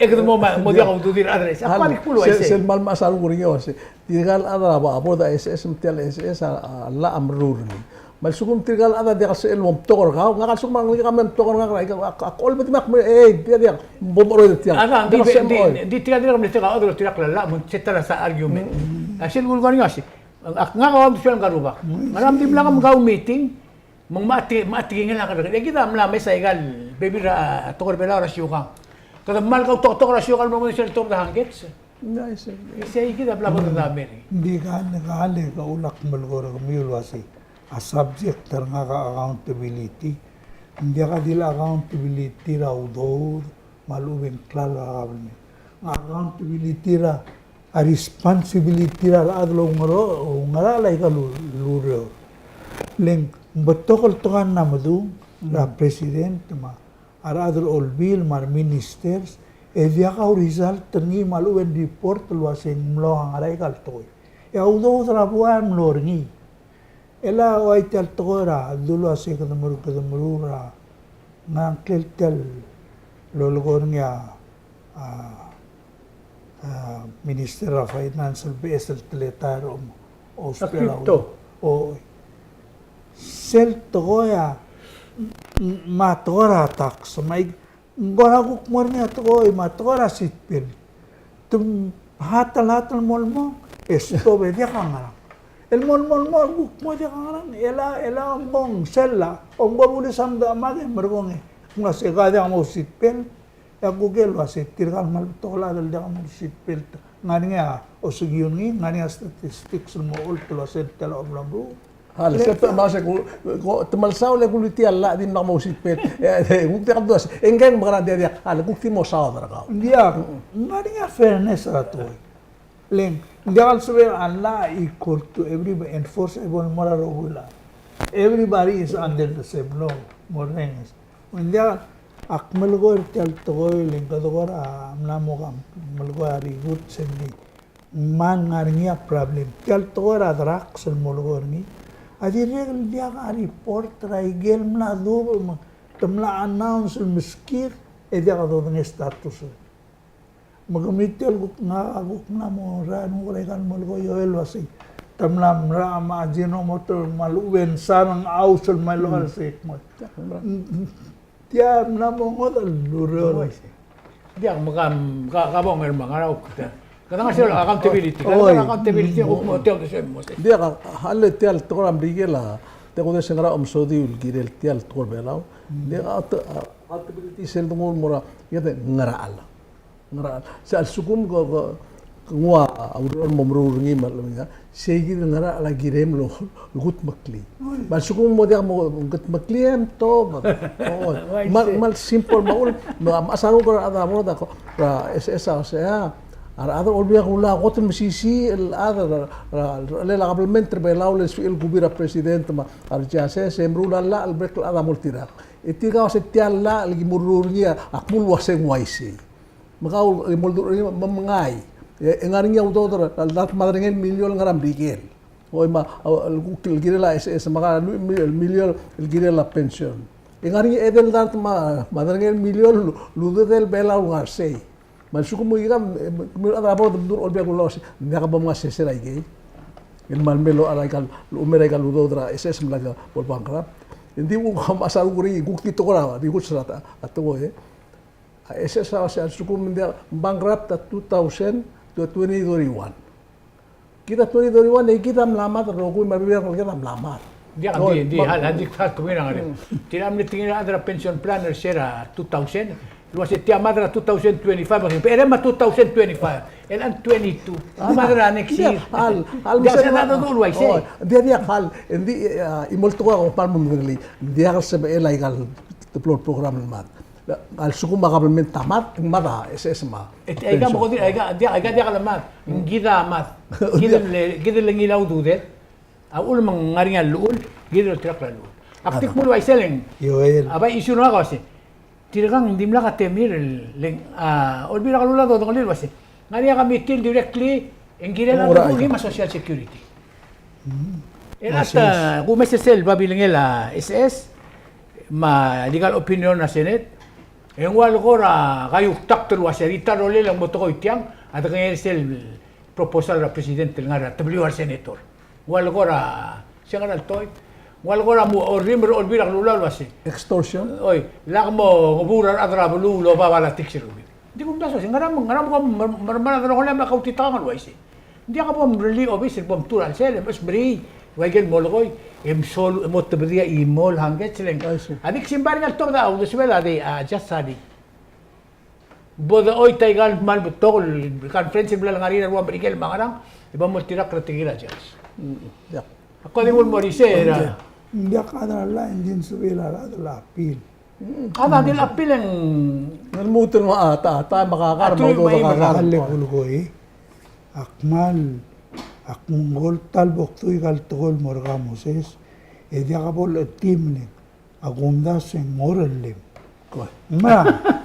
E kede mo ma, mo diak a ududir a chad er a S S. Ak kmal kuk uluuchais. Sel, sel kmal mechas a renguk er ngii el uasei, tirka el chad er a bo-, a board er a S S, me tia el S S a, a llach a meruul er ngii. Me a lsekum tirka el chad a diak el sebechel el mo betok er kau, ngak a lsekum a ngelekek a me betok er ngak er a, ak, ak olmedem e ak me, ei, tia diak, bo mcheroid er tiang. Adan, di, di, di tirka el dirrek el mle tirka el chad el tirka el llach, me ng se ta el sa argument. Mm. A sel kulekoi er ngii el uasei, ak ngak a uldesuel ngka el rubak. Mm. Ngera me dimlak mkau meeting, me ng mla te-, mla tekingel a kerrekeriil. E kid a mla mesa aika el bebil er a, a, tekoi er a Belau er a siukang. Kede kmal kautoketok er a siukang el mo er sel tobed a hangkets. Ng uaisei. Isei kid a bla bo dedamer. Ng di ka, ng ka le ka ulak melekoi er kemiu el uasei, a subject er ngak a accountability. Ng diak a di le accountability er a udoud, me a lechub e ng klalo er a government. Ng accountability er a, a responsibility er a rechad el oungerachel, oungerachel aika el ureor. Le ng betok el tekoi a mla medung er a president me a rechad er a olbiil me a reministers, e diak a result er ngii me a lechub e ng report el uasei ng mlo ngar er aika el tekoi. E a udoud er a buai a mlo er ngii. E le uai tia el tekoi er a dulu el uasei kede meru-, kede meruul er a Ngerang tia el lolekoi er ngii a, a, a, Minister er a Finance el beches el teletael er a om, ousbech a crypto. O, sel tekoi a, m-, m-, me a tekoi er a tax, me a Ng kora kuk mo er ngii a tekoi, me a tekoi er a seat belt. Te mhatel, hatel el mo el mong, e stop e diak a ngerang. El mo el mo el mong, kuk mo diak a ngerang, e le, e le ng mong, sel a, omko bulis a mdak me ke merekong e. Ng uase ke diak mo seat belt, e a kuk el uase tirka el kmal betok el chad el diak mo seat belt. Ng ngar er ngii a osekiu er ngii, ng ngar er ngii a statistics el mo olt el uase tia el omeruul. A le, sel te, me se ku, ku, te mle saul e ku lutii a llach e dimlak mo seat belt. E, e, kuk diak a duas. E ngke ng mekerang, diak, diak. A le kuk di mo saod er kau. Diak, ng ngar er ngii a fairness er a tekoi. Le ng diak el sebechel a llach a equal to everybody, enforce e bo el mo er a rokui el chad. Everybody is under the same law, more or less. Ng diak, ak melekoi er tia el tekoi, le ng kede kora mla mo ka melekoi a rikut sel di. Ng kmal ngar er ngii a problem. Tia el tekoi er a drugs el molekoi er ngii, a dirrek el diak a report er a ikel mla dubech me te mla announce el meskid e diak dodengei a status. Me kemiu tia el kuk ngak a kuk mla mo er a ngar er a ikal molekoi el uasei te mla merael me a Ajinomoto me a lechub e ng sareng a house el mle locha er sei kmo. Tia mla mo ngodech el ureor. Diak, me ka, ka, ka bo er ngii me a ngar er a kuk tia. Kede ngar er sel accountability. Kede ngar er a accountability, kuk mo tia, kede sel mo sei. Diak, a, a le tia el tekoi er a Merikel a, tia kuk di se ngar er a omesodiu el kirel tia el tekoi er a Belau. Diak, a, a, accountability sel denguu el mo er a, ia de ngerachel. Ngerachel. Se a lsekum ko, ko, ko nguu a ureor el mo meruul er ngii me a lechub e ng, sei kid el ngerachel a kirem el kudmeklii. Me a lsekum mo diak mo kudmeklii e mtobed. Oi. Kmal, kmal simple me a uchul, me a mechas a renguk er a rechad er a board a ko, er a SS a uasei a, a rechad er a Olbiil er a Kelulau a kot el mesisiich el chad er a, er a, er a, er a kabelment er a Belau el sebechir el kubii er a president me a re justices e meruul a llach el bek el chad a mo oltirakl. E tirka a uasei tia el llach el ki meruul er ngii a kmo el uasei ng uaisei. Me kau, e, mo dmu er ngii, me, me mengai. E, e ngar er ngii a udoud er a, el dart me a derengel miliol el ngar er a Merikel. Oi, me a, a, el, el kirel a SS, me a ka, el miliol el kirel a pension. E ngar er ngii a edei el dart me a, me a derengel miliol el, el udoud er a Belau el ngar er sei. Me a lsekum e kemam, e, kemiu el chad er a board el dmu er a Olbiil er a Kelulau el uasei, ng diak bo mngai a sesei er a ikei. El kmal mei el locha er a ikal, el omer a ikal udoud er a SS me lak bo el bankrupt. Ng di kuk mechas a renguk er ngii, kuk di tekoi er a, di kuk sera ta, a tekoi, e. A SS a uasei a lsekum ng diak bankrupt a two thousand to twenty thirty-one. Kid a twenty thirty-one, e kid a mla mad el rokui me a rebebil er kid a mla mad. Ng diak, ng di, ng di, hal, hal di, hal kemiu a ngar er ngii. Tir a mle tekingir a rechad er a pension plan er se er a two thousand. El uasei tia mad er a two thousand twenty-five, uasei, e le me a two thousand twenty-five. E le ng twenty-two. Ng mad er a next year. Hal, hal, diak, se a dodu el uaisei. Ng diak, diak, hal, ng di, e, a, imo el tekoi a kmal mo medengelii. Ng diak el sebechel a ikal teblo el program el mad. A lsekum a kabelment a mad, ng mad a SS me a. E, e, aika mo ko di, aika, diak, aika diak el mad. Ng kid a mad. Kid el, kid el ngilai a ududed. A uchul me ng ngar er ngii a llechul, kid el oltirakl a llechul. Ak di kmo el uaisei le ng. Ioel. A bai issue er ngak a uasei. Tirkang ng dimlak a temir el, le ng, a, Olbiil er a Kelulau a dodengelii el uasei. Ng ngar er ngii a committee el directly, e ng kirel a, ora, ngii me a Social Security. E a ta, kumes sel babilngel a SS, me a legal opinion er a Senate, e ng ua le kora kaiueketakl el uasei, a di ta el rolel e ng mo tekoi tiang, a dekengei er sel proposal er a president el ngar er a W R senator. Ng ua le kora, se ngera el tekoi, ng ua le kora mo orrimel er a Olbiil er a Kelulau el uasei. Extortion? Oi, lak mo ngebur a rechad er a beluu el oba a politics er kemiu. Ng di kumdasu, se ngera, ngera me kom mer-, mer-, mer-, a delongelel me a kautitakang el uaisei. Ng diak bo mrellii a obis el bo mtuu er a chelsel, e mechesmeriil, ua ikel molekoi, e msol, e mo tebedii a chimo el hangkets le ng. I see. A di ksimbai er ngii a letobed a uldesuel a di, a, Judge Sadik. Bo de choit a ikal kmal betok el conference el bla lengar er ngii er a rua Merikel me a ngerang, e bo moltirakl er a tekingir a judge. Mm, yeah. Ak kora di nguu el mo er isei er a. Ng diak a chad er a llach e ng di sebechel a rechad el appeal. Mm. A chad a di el appeal e ng. Ng lmuut el mo, a, ta, ta, me a kakar, a, me a udoud er a kakar. A le kulekoi. Ak kmal, ak nguu el ta el bo kdu ikal tekoi el mo er kau Moses, e diak bo lechetim le ng. A kumdasu e ng orellem. Ko. Me a,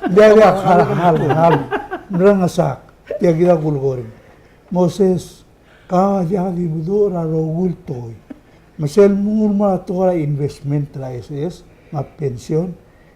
diak, diak, hal, hal, hal. Mrengesakl, tia kid a kulekoi er ngii. Moses, kau a diak di meduch er a rokui el tekoi. Me sel mngur me a tekoi er a investment er a SS, me a pension,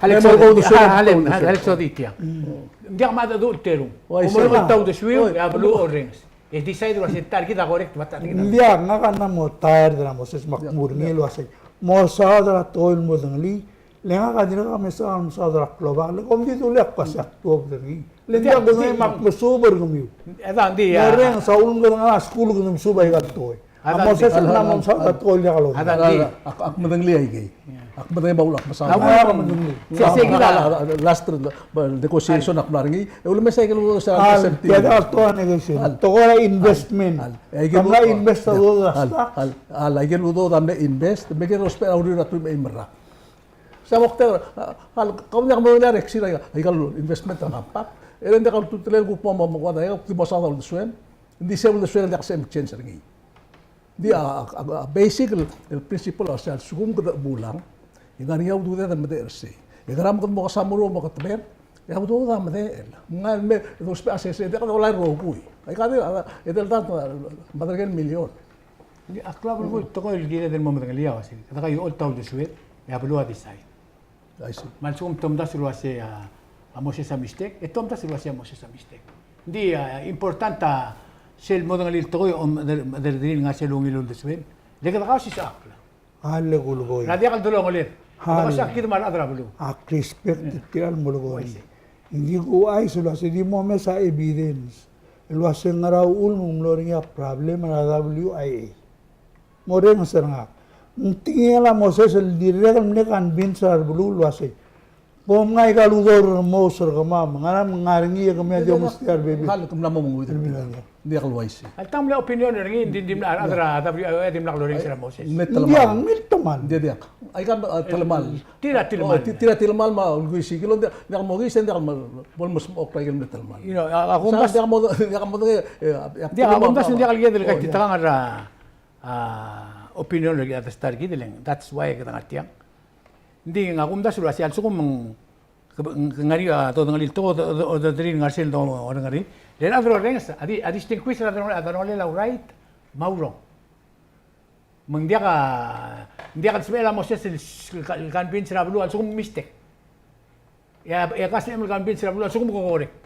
Alex, Alex, Alex Oditia. Ng diak me a dedu el terung. Oi, mo sel ultaut el uldesuiu, oi, e a beluu a orrenges. E decide el uasei ta er kid a correct, me a ta er kid a. Ng diak, ngak a mla mo tired er a Moses me ak mo er ngii el uasei. Mo saod er a tekoi el modengelii, le ngak a dirrek el mesa el mesaod er a klobak, le kom di dulii a kmo se ak tuobed er ngii. Le ng diak, kudengei me ak mesuub er kemiu. Ng di, a. Orrenges a ulemekedengelii a skuul kede mesuub aika el tekoi. A Moses a mla mo mesaod a tekoi el diak lodengei. Ak, ak medengelii aikei. Ak medengelii me a uchul ak mesaod. Ak medengelii. Sei, sei kid a last negotiation ak mla er ngii. E ulemes aike el udoud er a seventeen. Tia el tekoi er a negotiation. Tekoi er a investment. Ak mla invest a udoud er a stock. Aike el udoud a mle invest, me kede ousbech er a uriul er a teruich me a eim el rak. Sei a moktek, a, a, kau diak mo er a reksi er a, aika el investment er a compact. E le ng diak a ultutelel kuk mo, mo, mo, kuk di mo saod a uldesuem. Ng di se el uldesuem el diak sebeched el change er ngii. Ng di a, a, a, a basic el, el principle a sei a lsekum kede chebuul, e ng ngar er ngii a ududed el medechel er sei. E ngera me kede mo kesamru mo ketmer, e a udoud a medechel. Ng ngar er ngii a dousbech a sesei, e diak dolai el rokui. Aika di, a, e deldat, a, me a derek el million. Ng di a klou a belkul el tekoi el kired el mo medengelii a uasei. Kede kaiuecholt a uldesued, e a beluu a decide. I see. Me a lsekum te omdasu el uasei a, a Moses a mistake, e te omdasu el uasei a Moses a mistake. Ng di, a, important a sel modengelii el tekoi, om, der, der, der, ngar sel ungil uldesuem. Le kede kausisechakl. A le kulekoi. Er a diak el delongeled. A le. Kede kausisechakl kid me a rechad er a beluu. Ak respect er tia el molekoi. Ng di kuchais el uasei di mo mesa evidence el uasei ngera uchul me ng mlo er ngii a problem er a W I A. Morrenges er ngak. Ng tekingel a Moses el dirrek el mle convince er a rebeluu el uasei, kom ngai aika el udoud el mo er kemam, ngera me ng ngar er ngii e kemiu a di omesterir a rebebil. Hal, ke mla mo menguid er tia. Ng diak el uaisei. Alta ng mle opinion er ngii, ng di, di mla, a rechad er a W I A a dimlak lorrenges er a Moses. Ng diak, ng mle telemall. Ng diak, diak. Aika, a, telemall. Tir a telemall. O, ti-, tir a telemall me a ulkuisik el, ng diak, ng diak mo kis, ng diak mo, bo lemesmechokl aike el mle telemall. You know, a, a, sa, kumdasu, ng diak mo, ng diak mo, e, e, a, diak, a, kumdasu, ng diak el kired el kaititekangel er a, a, opinion er kid, a ta er kid el, that's why kede ngar tiang. Ng di, a kumdasu el uasei a lsekum ng ke, ke ngar er ngii a dodengelii el tekoi, o, o, o, dodengelii el ngar sel do, o, dodengelii. Le a rechad el orrenges a di, a distinguish er a dodengelii, a dodengelii el right me a wrong. Me ng diak a, ng diak el sebechel a Moses el, el convince er a beluu a lsekum ng mistake. E a, e a ka sebechem el convince er a beluu a lsekum ke correct.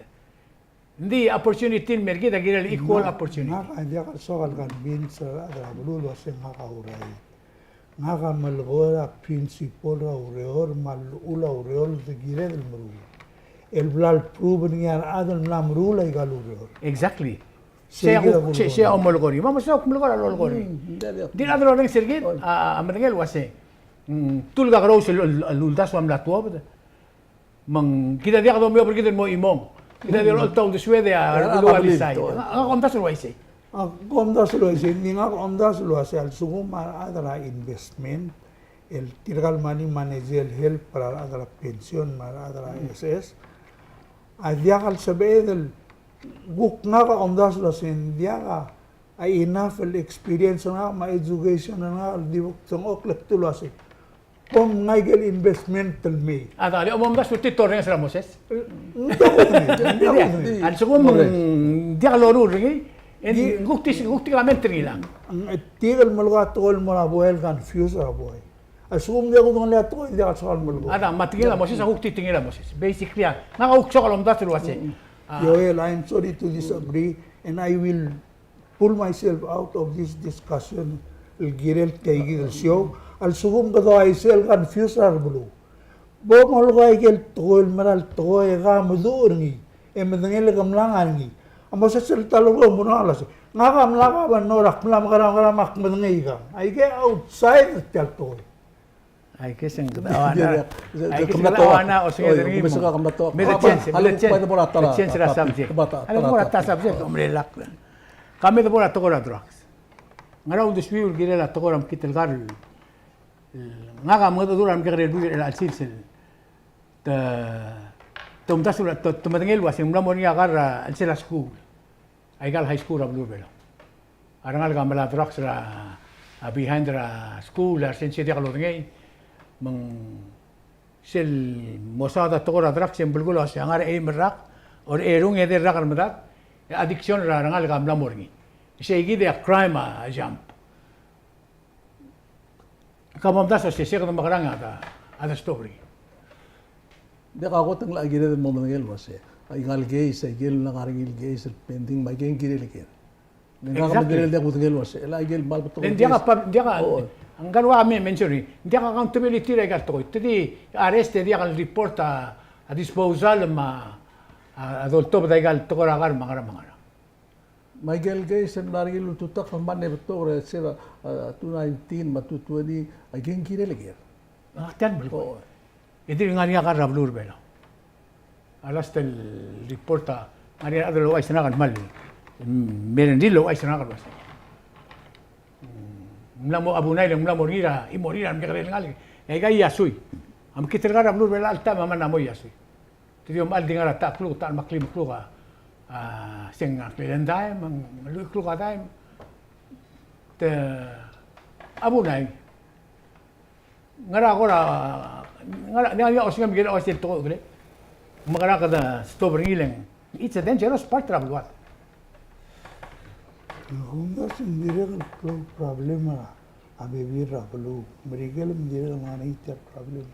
Ng di opportunity el mer kid a kirel equal opportunity. Ngak a diak el soak el convince er a rechad er a beluu el uasei ngak a right. Ngak a melekoi er a principle er a ureor me a llechul a ureor el de kired el meruul. El bla leprove er ngii a rechad el mla meruul aika el ureor. Exactly. Sei a kuk, sei, sei a omelekoi er ngii. Me a Moses a kuk melekoi er a lolekoi er ngii. Mm, ng diak, diak. Di a rechad el orrenges er kid a, a medengei el uasei, mm, te ulkakerous el, el, el uldasu a mla tuobed. Me ng kid a diak domiob er kid el mo chimong. Kid a di olecholt a uldesued e a rebeluu a decide. Ngak a omdasu el uaisei. Ak omdasu el uaisei, ng di ngak a omdasu el uasei a lsekum a rechad er a investment, el tirka el money manager el help er a rechad er a pension me a rechad er a S S, a diak el sebeched el kuk ngak a omdasu el uasei ng diak a enough el experience er ngak me a education er ngak el di bo kdengchokl e kdu el uasei kom ngai aike el investment el mei. A, dale, omdasu el tir a orrenges er a Moses. Ng diak kudengei, ng diak kudengei. A lsekum ng diak loruul er ngii, e ng kuk di, kuk di comment er ngii el. Tirke el melekoi a tekoi el mo er a buai el confuse er a buai. A lsekum ng diak kudengelii a tekoi, ng diak el soak el melekoi. A da, me a tekingel a Moses, a kuk di tekingel a Moses. Basically, a, ngak a kuk soak el omdasu el uasei. A. Joel, I am sorry to disagree, and I will pull myself out of this discussion el kirel tia kid el show, a lsekum kede uaisei el confuse er a rebeluu. Bo molekoi aike el tekoi el mera el tekoi e ke meduch er ngii, e medengei el ke mla ngar er ngii. A Moses el ta el lolekoi el mo er ngak el uasei, ngak a mla governor, ak mla mekerang, mekerang, ak medengei kang. Aike outside er tia el tekoi. I guess ng kede, I guess ng kede, osenged er ngii me, me de change, me de change er a subject. A lebo er a ta subject, omelelakl. Ka me de bo er a tekoi er a drugs. Ngera uldesuiu el kirel a tekoi er a mekngit el kar el, ngak a mengedecheduch er a mekekerei el buil er chelecha el sils el te, te omdasu, te, te medengei el uasei ng mla mo er ngii a kar er a chelsel a skuul. Aika el high school er a beluu er a Belau. A rengalek a mla drugs er a, a behind er a skuul, a resensei a diak lodengei, me ng sel mosaod a tekoi er a drugs e ng belkul a uasei a ngar er a eim el rak, or erung e edei el rak er medad, e addiction er a rengalek a mla mo er ngii. Sei kid e a crime a jump. Ka bo mdasu e se, se kede mekerang e a, a de stop er ngii. Ng diak a kot el ngar er a kired el mo medengei el uasei, aika el case, aike el ngar er ngii el case el pending, me aike ng kirel ker. Exactly. Ng diak a, ng diak a, ng diak a, ng diak a accountability er aika el tekoi, ng diak a accountability er aika el tekoi. Te di arrest e diak el report a, a disposal me a, a doltobed er aika el tekoi er a kar me a ngerang me a ngerang. Me aike el case el mla er ngii el ultutakl me ng betok er se er a, a, two nineteen me a two twenty, aike ng kirel ker. A, tiang belkul. E dirk ngar er ngii a kar er a beluu er a Belau. A last el report a ngar er ngii a rechad el ouchais er ngak el kmal, me er ngii el ouchais er ngak el uasei ng mla mo, a bunai el ng mla mo er ngii er a, e mo er ngii er a mekekerei el ngalek. E aika a iasui. A mekngit el kar er a beluu er a Belau a alta me a mla mo iasui. Te di omechal di ngar er a ta el kluk, ta el kmal klem el kluk a, a, se ng klel a dime, me ng lluich el kluk a dime. Te, a bunai. Ngera kora, ngera, ngera, ngera osengem el kirel a uaisei el tekoi el, mekerang e kede stop er ngii le ng, it's a dangerous part er a beluad. Ng kumdasu e ng dirrek el klou el problem er a bebil er a beluu. Merikel e ng dirrek el ngar er ngii tia el problem.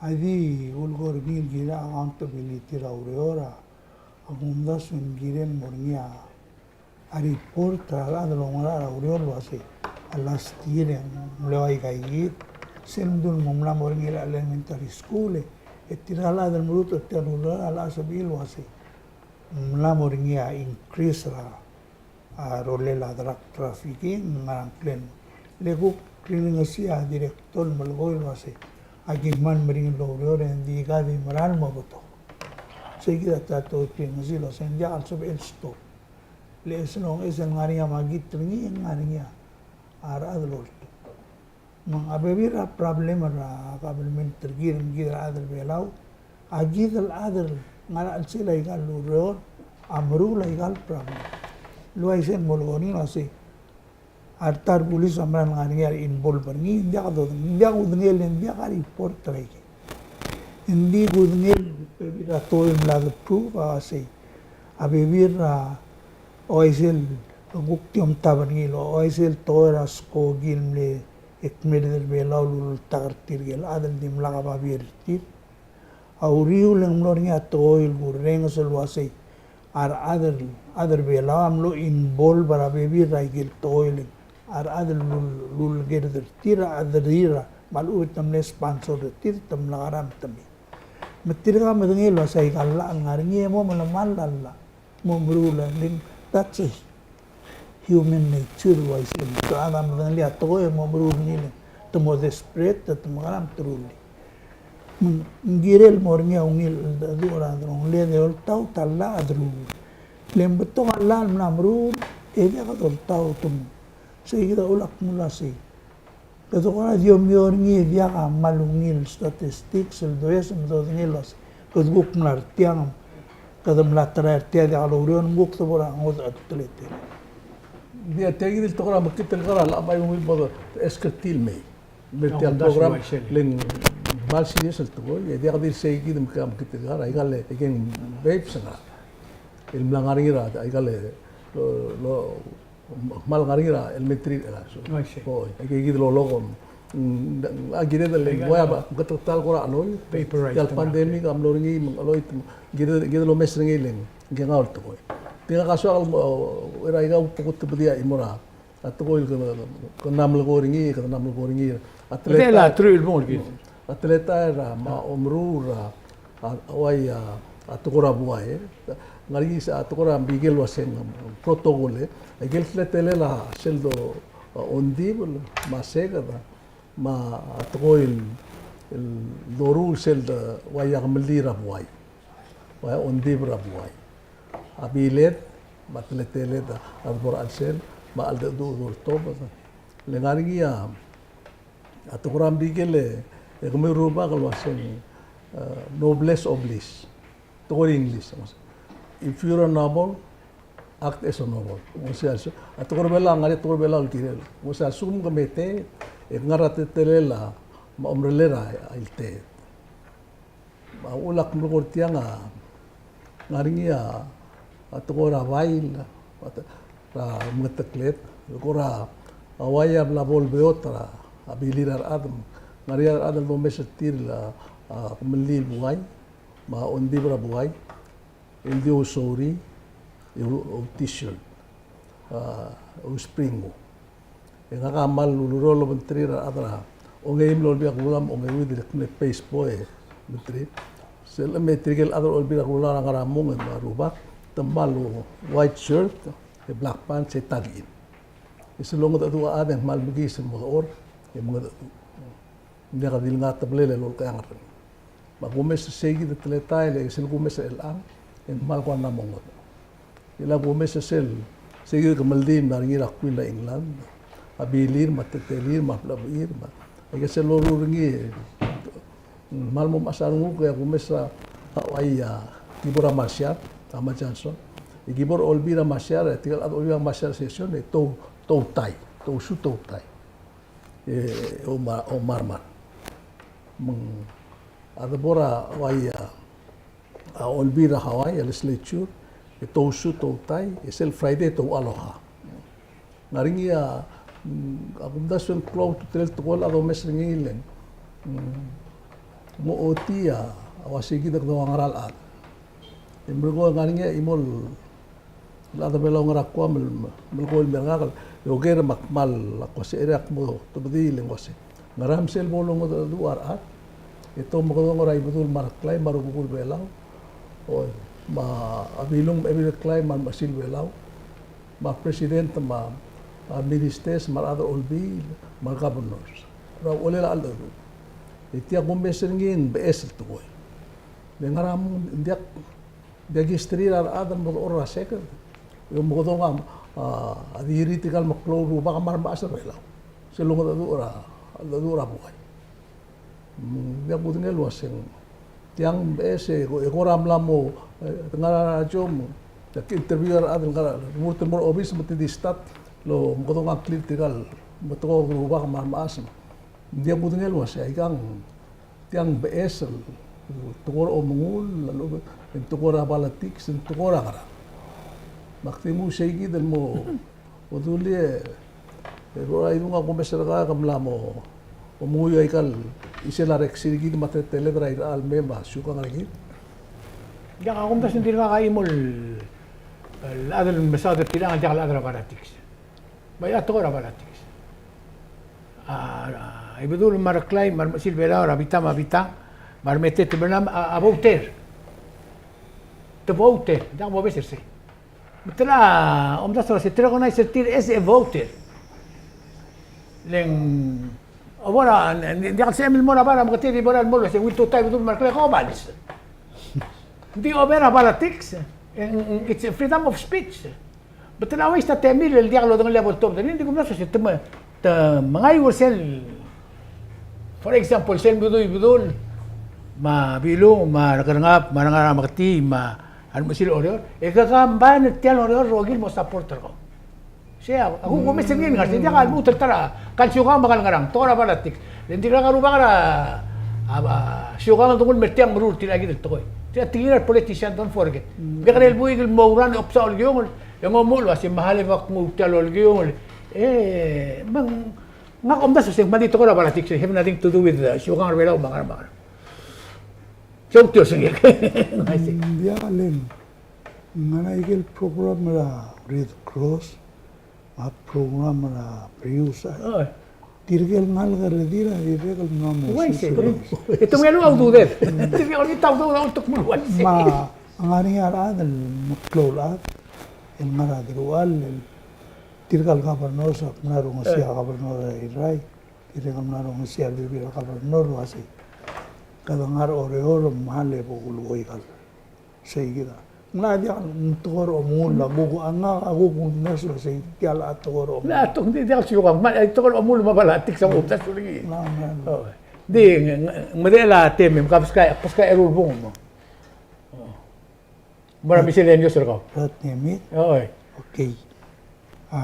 A di ulekoi er ngii el kirel a accountability er a ureor a, a kumdasu e ng kirel el mo er ngii a a report er a rechad el oungerachel er a ureor el uasei, a last year e ng mle ua aika kid, sel mdu el mo mla mo er ngii er a elementary school e, e tirka el chad el meruul er tia el ureor a locha sebechir el uasei ng mla mo er ngii a increase er a, a rolel a drug trafficking, me a ngklel. Le kuk rirengesii a director el melekoi el uasei, aki kmal meringel el oureor e ng di ka di mera el mo betok. Sei kid a ta el tekoi el rirengesii el uasei ng diak el sebechel el stop. Le as long as el ngar er ngii a makit er ngii, e ng ngar er ngii a rechad el oltuk. Me ng a bebil er a problem er a kabelment er kid, me kid el chad er a Belau, a kid el chad el ngar er a chelsel aika el ureor a meruul aika el problem. El uaisei e ng molekoi er ngii el uasei a reta el bulis a mera el ngar er ngii a re involve er ngii, ng diak do, ng diak kudengei, ng diak a report er aike. Ng di kudengei a bebil er a tekoi el mla de prove a uasei a bebil er a uaisei el kuk di omtab er ngii el uaisei el tekoi er a skoki el mle kmeed er a Belau el ultak er tirke el chad el dimlak a babier er tir. A uriul e ng mlo er ngii a tekoi el kurrenges el uasei a rechad er, chad er a Belau a mlo involve er a bebil er aike el tekoi el, a rechad el lul, lulekerd er tir a chad er tir, me a lechub e te mle sponsor er tir, te mla ngar er a mei. Me tirka a medengei el uasei aika el llach el ngar er ngii e mo melemall a llach. Mo meruul a leng, that's a human nature el uaisei. Te chad a medengelii a tekoi e mo meruul er ngii, le te mo desperate, te mekerang me te rullii. Me ng kirel mo er ngii a ungil cheldecheduch er a delongeled e oltaut a llach a deruul. Le ng betok a llach el mla meruul e diak doltaut. Te mo, sei kid a ulak mla sei. Kede kora di omio er ngii e diak a kmal ungil statistics el does me dodengei el uasei kede kuk mla er tiang, kede mla try er tia, diak loureor, ng kuk debo er a ngodech el teletelel. Di a tia kid el tekoi er a mekngit el kar a locha bai ungil bo de ask er tir el mei. Me tia el program le ng kmal serious el tekoi, e diak di sei kid me a mekngit el kar, aika el, aike el babes a ngar, el mla ngar er ngii er a, aika el, lo, lo, kmal ngar er ngii er a elementary, e, so. Oh, I see. Oi, aike kid el lolekoi. Mm, a kired el, aika, ng ua, ba, ng kuk ta el kora cheloi. Paper rights. Tia el pandemic a mlo er ngii, me ng cheloi, kired, kired el omes er ngii le ng kengau el tekoi. Tirka a soak el mo, er aika a kuk tebedii a chimo er a, a tekoi el kede, kede mla melekoi er ngii, kede mla melekoi er ngii. Atleta, a truich el bung er kid. Atleta er a, me a omeruul er a, a, uai a, a tekoi er a buai, e. Ngar er ngii a tekoi er a Merikel el uaseng, um, protocol, e. Aike el teletelel a sel do, a, ongdibel, me a seked, a, Me a tekoi el, el doruul sel de uaia kemellii er a buai. Uaia ongdibel er a buai. A biled, me a teleteled a debo er a chelsel, me a cheldecheduch el oltobed. Le ngar er ngii a, a tekoi er a Merikel e, e kemiu el rubak el uaseng, eh, noblesse oblige. Tekoi er a English. If you're a noble, act as a noble. Ng uaisei a lsekum, a tekoi er a Belau, ngar er ngii a tekoi er a Belau el kirel. Ng uaisei a lsekum ke meteet, e ngar er a teletelel a, me a omerellel a, a ilteet. Me a uchul a kmo kora tiang a, ngar er ngii a, a tekoi er a bail, a te-, er a mengetekled, kora, a uaia bla bo lebeot er a, a bilir a rechad, ngar er ngii a rechad el domes er tir el, a, a kemellii el buai, me a ongdibel er a buai, el di ousouri, e ou, ou t-shirt, a, ou spring. E ngak a kmal uleroll el obengterir a rechad er a ongeim el Olbiil er a Kelulau me a ongeuid el kmo baseball e obengterir. Sel me tirke el chad er a Olbiil er a Kelulau a ngar er a mong e me a rubak, te kmal white shirt, e black pants, e tuck in. E sel longedecheduch a chad e ng kmal mekiis el mo dechor, e mengedecheduch. Ng diak di lengar a tebelel el olekechang er ngii. Me a kumes er seikid el teletael, e sel kumes er chelechang, e ng kmal kora mla mo ngodech. E le kumes er sel, seikid el kemeldiil el mla er ngii er a Queen er a England, a bilir, me a teletelir, me a blechebechir, me a, aike sel loruul er ngii, e, kmal mo mechas a renguk, e a kumes er a, a, uaia, kibor er a Marshall, a Thomas Johnson. E kibor er a Olbiil er a Marshall, e tirka el chad er a Olbiil er a Marshall Session, e tou, toutai, tousuit toutai. E, oumar, oumarmar. Me ng, a debo er a, uaia, a Olbiil er a Hawaii, a legislature, e tousuit toutai, e sel Friday tou aloha. Ngar er ngii a, mm, a kumdasu e ng klou a ultutelel el tekoi el domes er ngii el, mm, mo ochotii a, a uaisei kid a kede ua ngera el chad. E merekong e ngar er ngii a chimo el chad er a Belau el ngar er a Guam el melekoi el mer ngak el oker me ak kmal ko secher e ak mo tobedii el ng uase, ngera me sel bo longedecheduch a rechad e te omekedong er a Ibedul me a Reklai me a rubekul Belau, o, me a Bilung me a Ebil Reklai me a remechesil Belau, me a president me a, a ministers me a rechad er a olbiil me a governors er a uchelel a cheldecheduch. E tia kumes er ngii e ng beches el tekoi. Le ngera me ng diak, diak kisterir a rechad el mo dechor er a seked e omekedong a, a, a di rirellii tirka el meklou el rubak me a remechas er a Belau sel longedecheduch er a, cheldecheduch er a buai. Mm, diak kudengei el uaseng tiang beches e ko, e kora mla mo, e, ngar er a radio me, diak interview a rechad el ngar er a, remurt el mo er a obis me te di start el omekedong a ngklir tirka el meklou el rubak me a remechas. Ng diak kudengei el uasei aikang tiang beches el tekoi er a omengull, a lechub e ng tekoi er a politics, ng tekoi er a ngerang. Me ak di nguu seikid el mo, mo dulii e, e kora idung a kumes er kau e ke mla mo, mo menguiu aika el chisel a reksi er kid me a teleteled er a irechar el mei me a siukang er kid. Diak, a kumdasu e ng dirkak a chimo el, el chad el mesaod er tirang el diak el chad er a politics. Me a tekoi er a politics. A, a, Ibedul me a Reklai me a remechesil Belau er a bita me a bita me a remeteet el Belau a, a voter. Te voter, diak mobes er sei. Me te la omdasu el uasei te recognize er tir as a voter. Le ng, a bo er a, ng, ng, diak el sebechem el mo er a bar a meketei e di bo er a el mo el uasei, ng ungil tutau a Ibedul me a Reklai, ko obals. Ng di over a politics, e ng, ng, it's a freedom of speech. But te la waste a temir el diak lodengelii a bo el tobed er ngii, ng di kumdasu el uasei te me, te mengai er sel, for example, sel Ibedul, Ibedul, me a Bilung, me a Rekerengab, me a Rengar er a Meketii, me a remechesil Oreor, e ke combine er tia el Oreor el rokir el mo support er kau. Sei a, a kuk kumes er ngii el ngar, sei diak a lmuut el ta er a, ka el siukang me ka el ngerang, tekoi er a politics. Le ng dirkak a rubak er a, a, a, siukang el denguu el mer tiang meruul er tirka kid el tekoi. Tia tirka el politician, don't forget. Bek el buik el mo oureor e obsa a olekiungel, e ng omuchel el uasei me a lebo ak nguu tia el olekiungel. E, me ng, ngak a omdasu el uasei ng kmal di tekoi er a politics, have nothing to do with, uh, siukang er a Belau me a ngerang me a ngerang. Sel tia osengek. Ng diak, le ng ngar er ngii a ikel program er a Red Cross, me a program er a Prius. Oi. Tirke el ngalek er tir a dirrek el mla mo uaisei. Uaisei. E te mle ua ududed. Tirke el ua ududed a ultuil el uaisei. Me a ngar er ngii a rechad el meklou el chad el ngar er a deruchall, el tirka el governors, ak mla rongesii a governor er a Irrai. Dirrek el mla rongesii a rebebil er a governor el uasei, kede ngar er a Oreor me a le bo kulekoi ikal. Sei kid a. Ng diak, ng tekoi er a omengull a kuk, a ngak a kuk kumdasu el uasei tia el tekoi er a omengull. Ng diak, ng diak el siukang, me a tekoi er a omengull me a balatik se kumdasu er ngii. Ng di, ng, ng, ng medechel a temem, ka beskak, beskak eru el bung mo. Mo er a miscellaneous er kau. Rat nemi? Oi. Okay. A,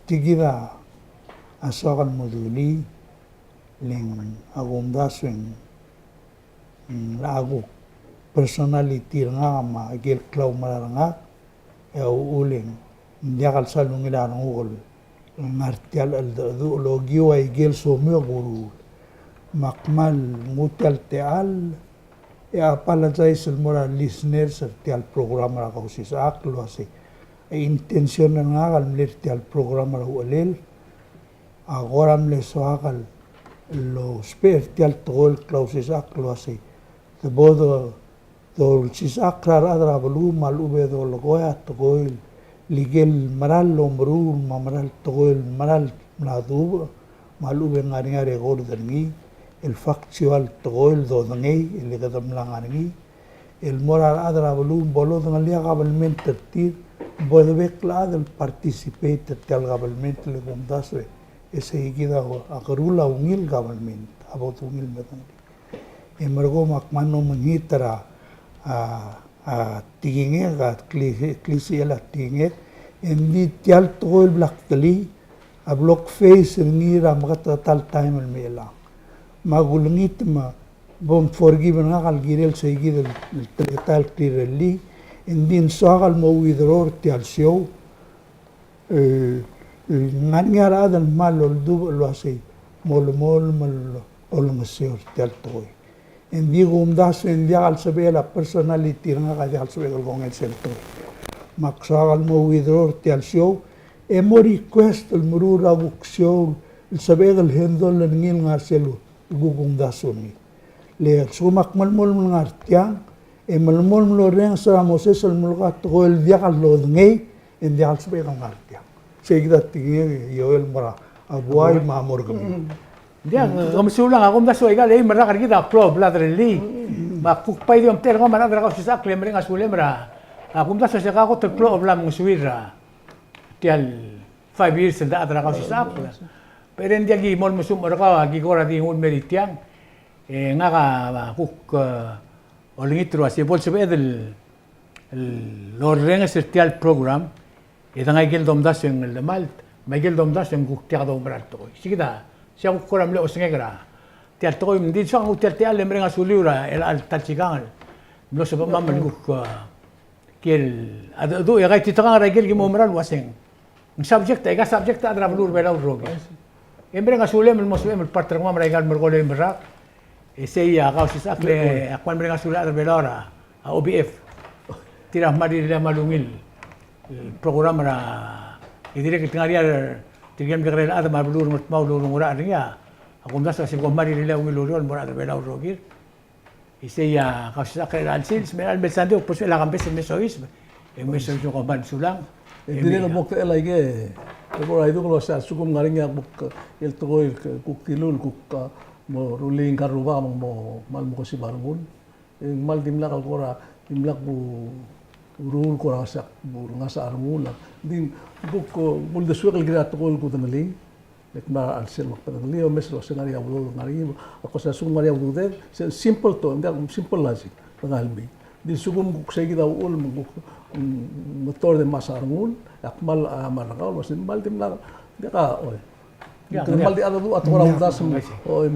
tia kid a soak el mo dulii, le ng a kumdasu e ng, mm, a kuk personality er ngak me a ikel klaumerang er ngak, e a uchul e ng diak el sal ungil a renguk el ngar tia el cheldecheduch el okiu a ikel somiu a kuruul. Me ak kmal nguu tia el techall e apologize el mo er a listeners er tia el program er a Kausisechakl el uasei, a intention er ngak el mle er tia el program er a uchelel a kora mle soak el lousbech er tia el tekoi el klausisechakl el uasei, te bo do dolsisechakl er a rechad er a beluu me a lechub e dolekoi a tekoi el ikel mera el omeruul me a mera el tekoi el mera el mla dubech me a lechub e ng ngar er ngii a record er ngii el factual tekoi el dodengei el kede mla ngar er ngii el mo er a rechad er a beluu me bo lodengelii a government er tir, bo debek el chad el participate er tia el government el kumdasu e sei kid a keruul a ungil government a bo dungil medengelii. E merekong me ak kmal mo mekngit er a, a, a tekingek, a kli-, klisichel a tekingek, e ng di tia el tekoi el bla kdelii a blo kface er ngii er a meketeket el taem el mei el chang. Me a kulengit me bo mforgive er ngak el kirel sei kid el, el teletael el klirellii, e ng di ng soak el mo withdraw er tia el show, e, e, ng ngar er ngii a rechad el kmal oldubech el uasei molemolem el olengeseu er tia el tekoi. E ng di kumdasu e ng diak el sebechel a personality er ngak a diak el sebechek el kongei er sel tekoi. Me ak soak el mo withdraw er tia el show, e mo request el meruul er a kuk show el sebechek el handle er ngii el ngar sel kuk kumdasu er ngii. Le a lsekum ak melemolem el ngar tiang, e melemolem el orrenges er a Moses el melekoi a tekoi el diak lodengei, e ng diak el sebechek el ngar tiang. Sei kid a tekingek e Joel el mo er a buai me a mo er kemiu. Ng diak, ke mesulang, a kumdasu a ikal eim el rak er kid a klou a bla derellii. Me a kuk bai di omtechei er kau me a rechad er a Kausisechakl el mereng a sulem er a, a kumdasu se ka kot el klou a bla mengesuir er a tia el five years el chad er a Kausisechakl. Pero ng diak ki mo mesumech er kau, aki kora di nguu el mer tiang. E ngak a kuk, e, olengit el uasei bo lsebeched el, el orrenges er tia el program, e de ngai ikel domdasu e ng cheldemalt, me a ikel domdasu e ng kuk diak doumerang el tekoi. Sei kid a, sei a kuk kora mle osengek er a tia el tekoi, me ng di soak a nguu tia el techall el mereng a suliu er a, el, el ta el sikang el mlo sebechemam el kuk, e, Kiel, a, du, e, kaititekangel er a ikel ki mo oumera el uaseng. Ng subject, aika subject a rechad er a beluu er a Belau el rokir. E mereng a sulem el mo sebechem el part er kemam er aika el merek el eim el rak. E sei a Kausisechakl e, a kmal mereng a sulem a rechad er a Belau er a, a O B F. Tir a kmal rirellii a kmal ungil el program er a, e dirrek el te ngar er ngii a, tirke el mekekerei el chad me a beluu er a Ngardmau el oungerachel er ngii a, a kumdasu a se kom kmal rirellii a ungil ureor el mo er a rechad er a Belau el rokir. Isei a Kausisechakl er a chelecha el sils, me a chelecha el mei el Sandei, e kbo lsebechel a kambes el me soiseb, e me soiseb e kom kmal mesulang. E dirrek el bo kdechel aike, e bo er a iduk el uasei a lsekum ng ngar er ngii a kuk, el tekoi el kuk dilu el kuk, a, mo rullii ngka el rubak me ng mo kmal mokesib a rengul. E ng kmal dimlak el kora, dimlak bo, bo ruul el kora ngasech, bo ngasech a rengul. Ng di kuk, bo uldesuek el kirel a tekoi el kudengelii. Ng di kmal a chelsel me ak bedengelii, e omes el uasei ng ngar er ngii a udoud, ng ngar er ngii, of course a lsekum ng ngar er ngii a ududed, se simple to, ng diak, simple logic, ng ngar er ngii. Ng di a lsekum kuk sei kid a uchul me kuk, mm, me tord e masa a rengul, e ak kmal, a, mla er kau el uasei ng kmal dimlak, ng diak a, oi. Ng kmal di a dedu a tekoi er a uldasu, oi,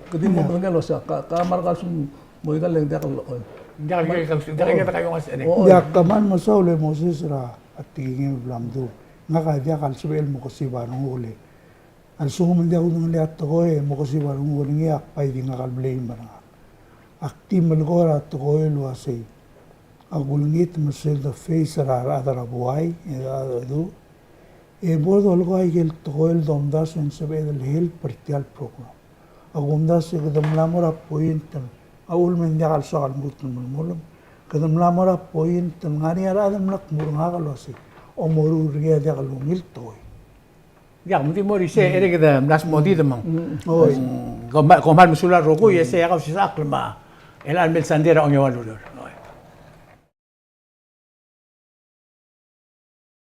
ke di mo medengei el uasei, ka, ka mla er kau el lsekum mo ikal e ng diak el, oi. Ng diak el, ng diak el, ng diak el, oi. Ng diak, kmal mesaul e Moses er a tekingem el bla mdu. Ngak a diak el sebechel el mokesib a rengul e a lsekum ng diak kudengelii a tekoi e mokesib a rengul er ngii, ak bai di ngak el blame er ngak. Ak di melekoi er a tekoi el uasei, ak ulengit me sel de face er a rechad er a buai, e a dedu, e bo dolekoi a ikel tekoi el domdasu e ng sebeched el help er tia el program. A kumdasu e kede mla mo er a point el, a uchul me ng diak el soak el lmuut el melemolem, kede mla mo er a point el ngar er ngii a rechad el mla kmo er ngak el uasei, omoruul er ngii a diak el ungil tekoi. Diak, me ng di mo er isei, e kede mla smodii me ng. Mm, oi. Kom, kom kmal mesulang el rokui, e sei a Kausisechakl me a, el mle sandei er a ongeua el ureor.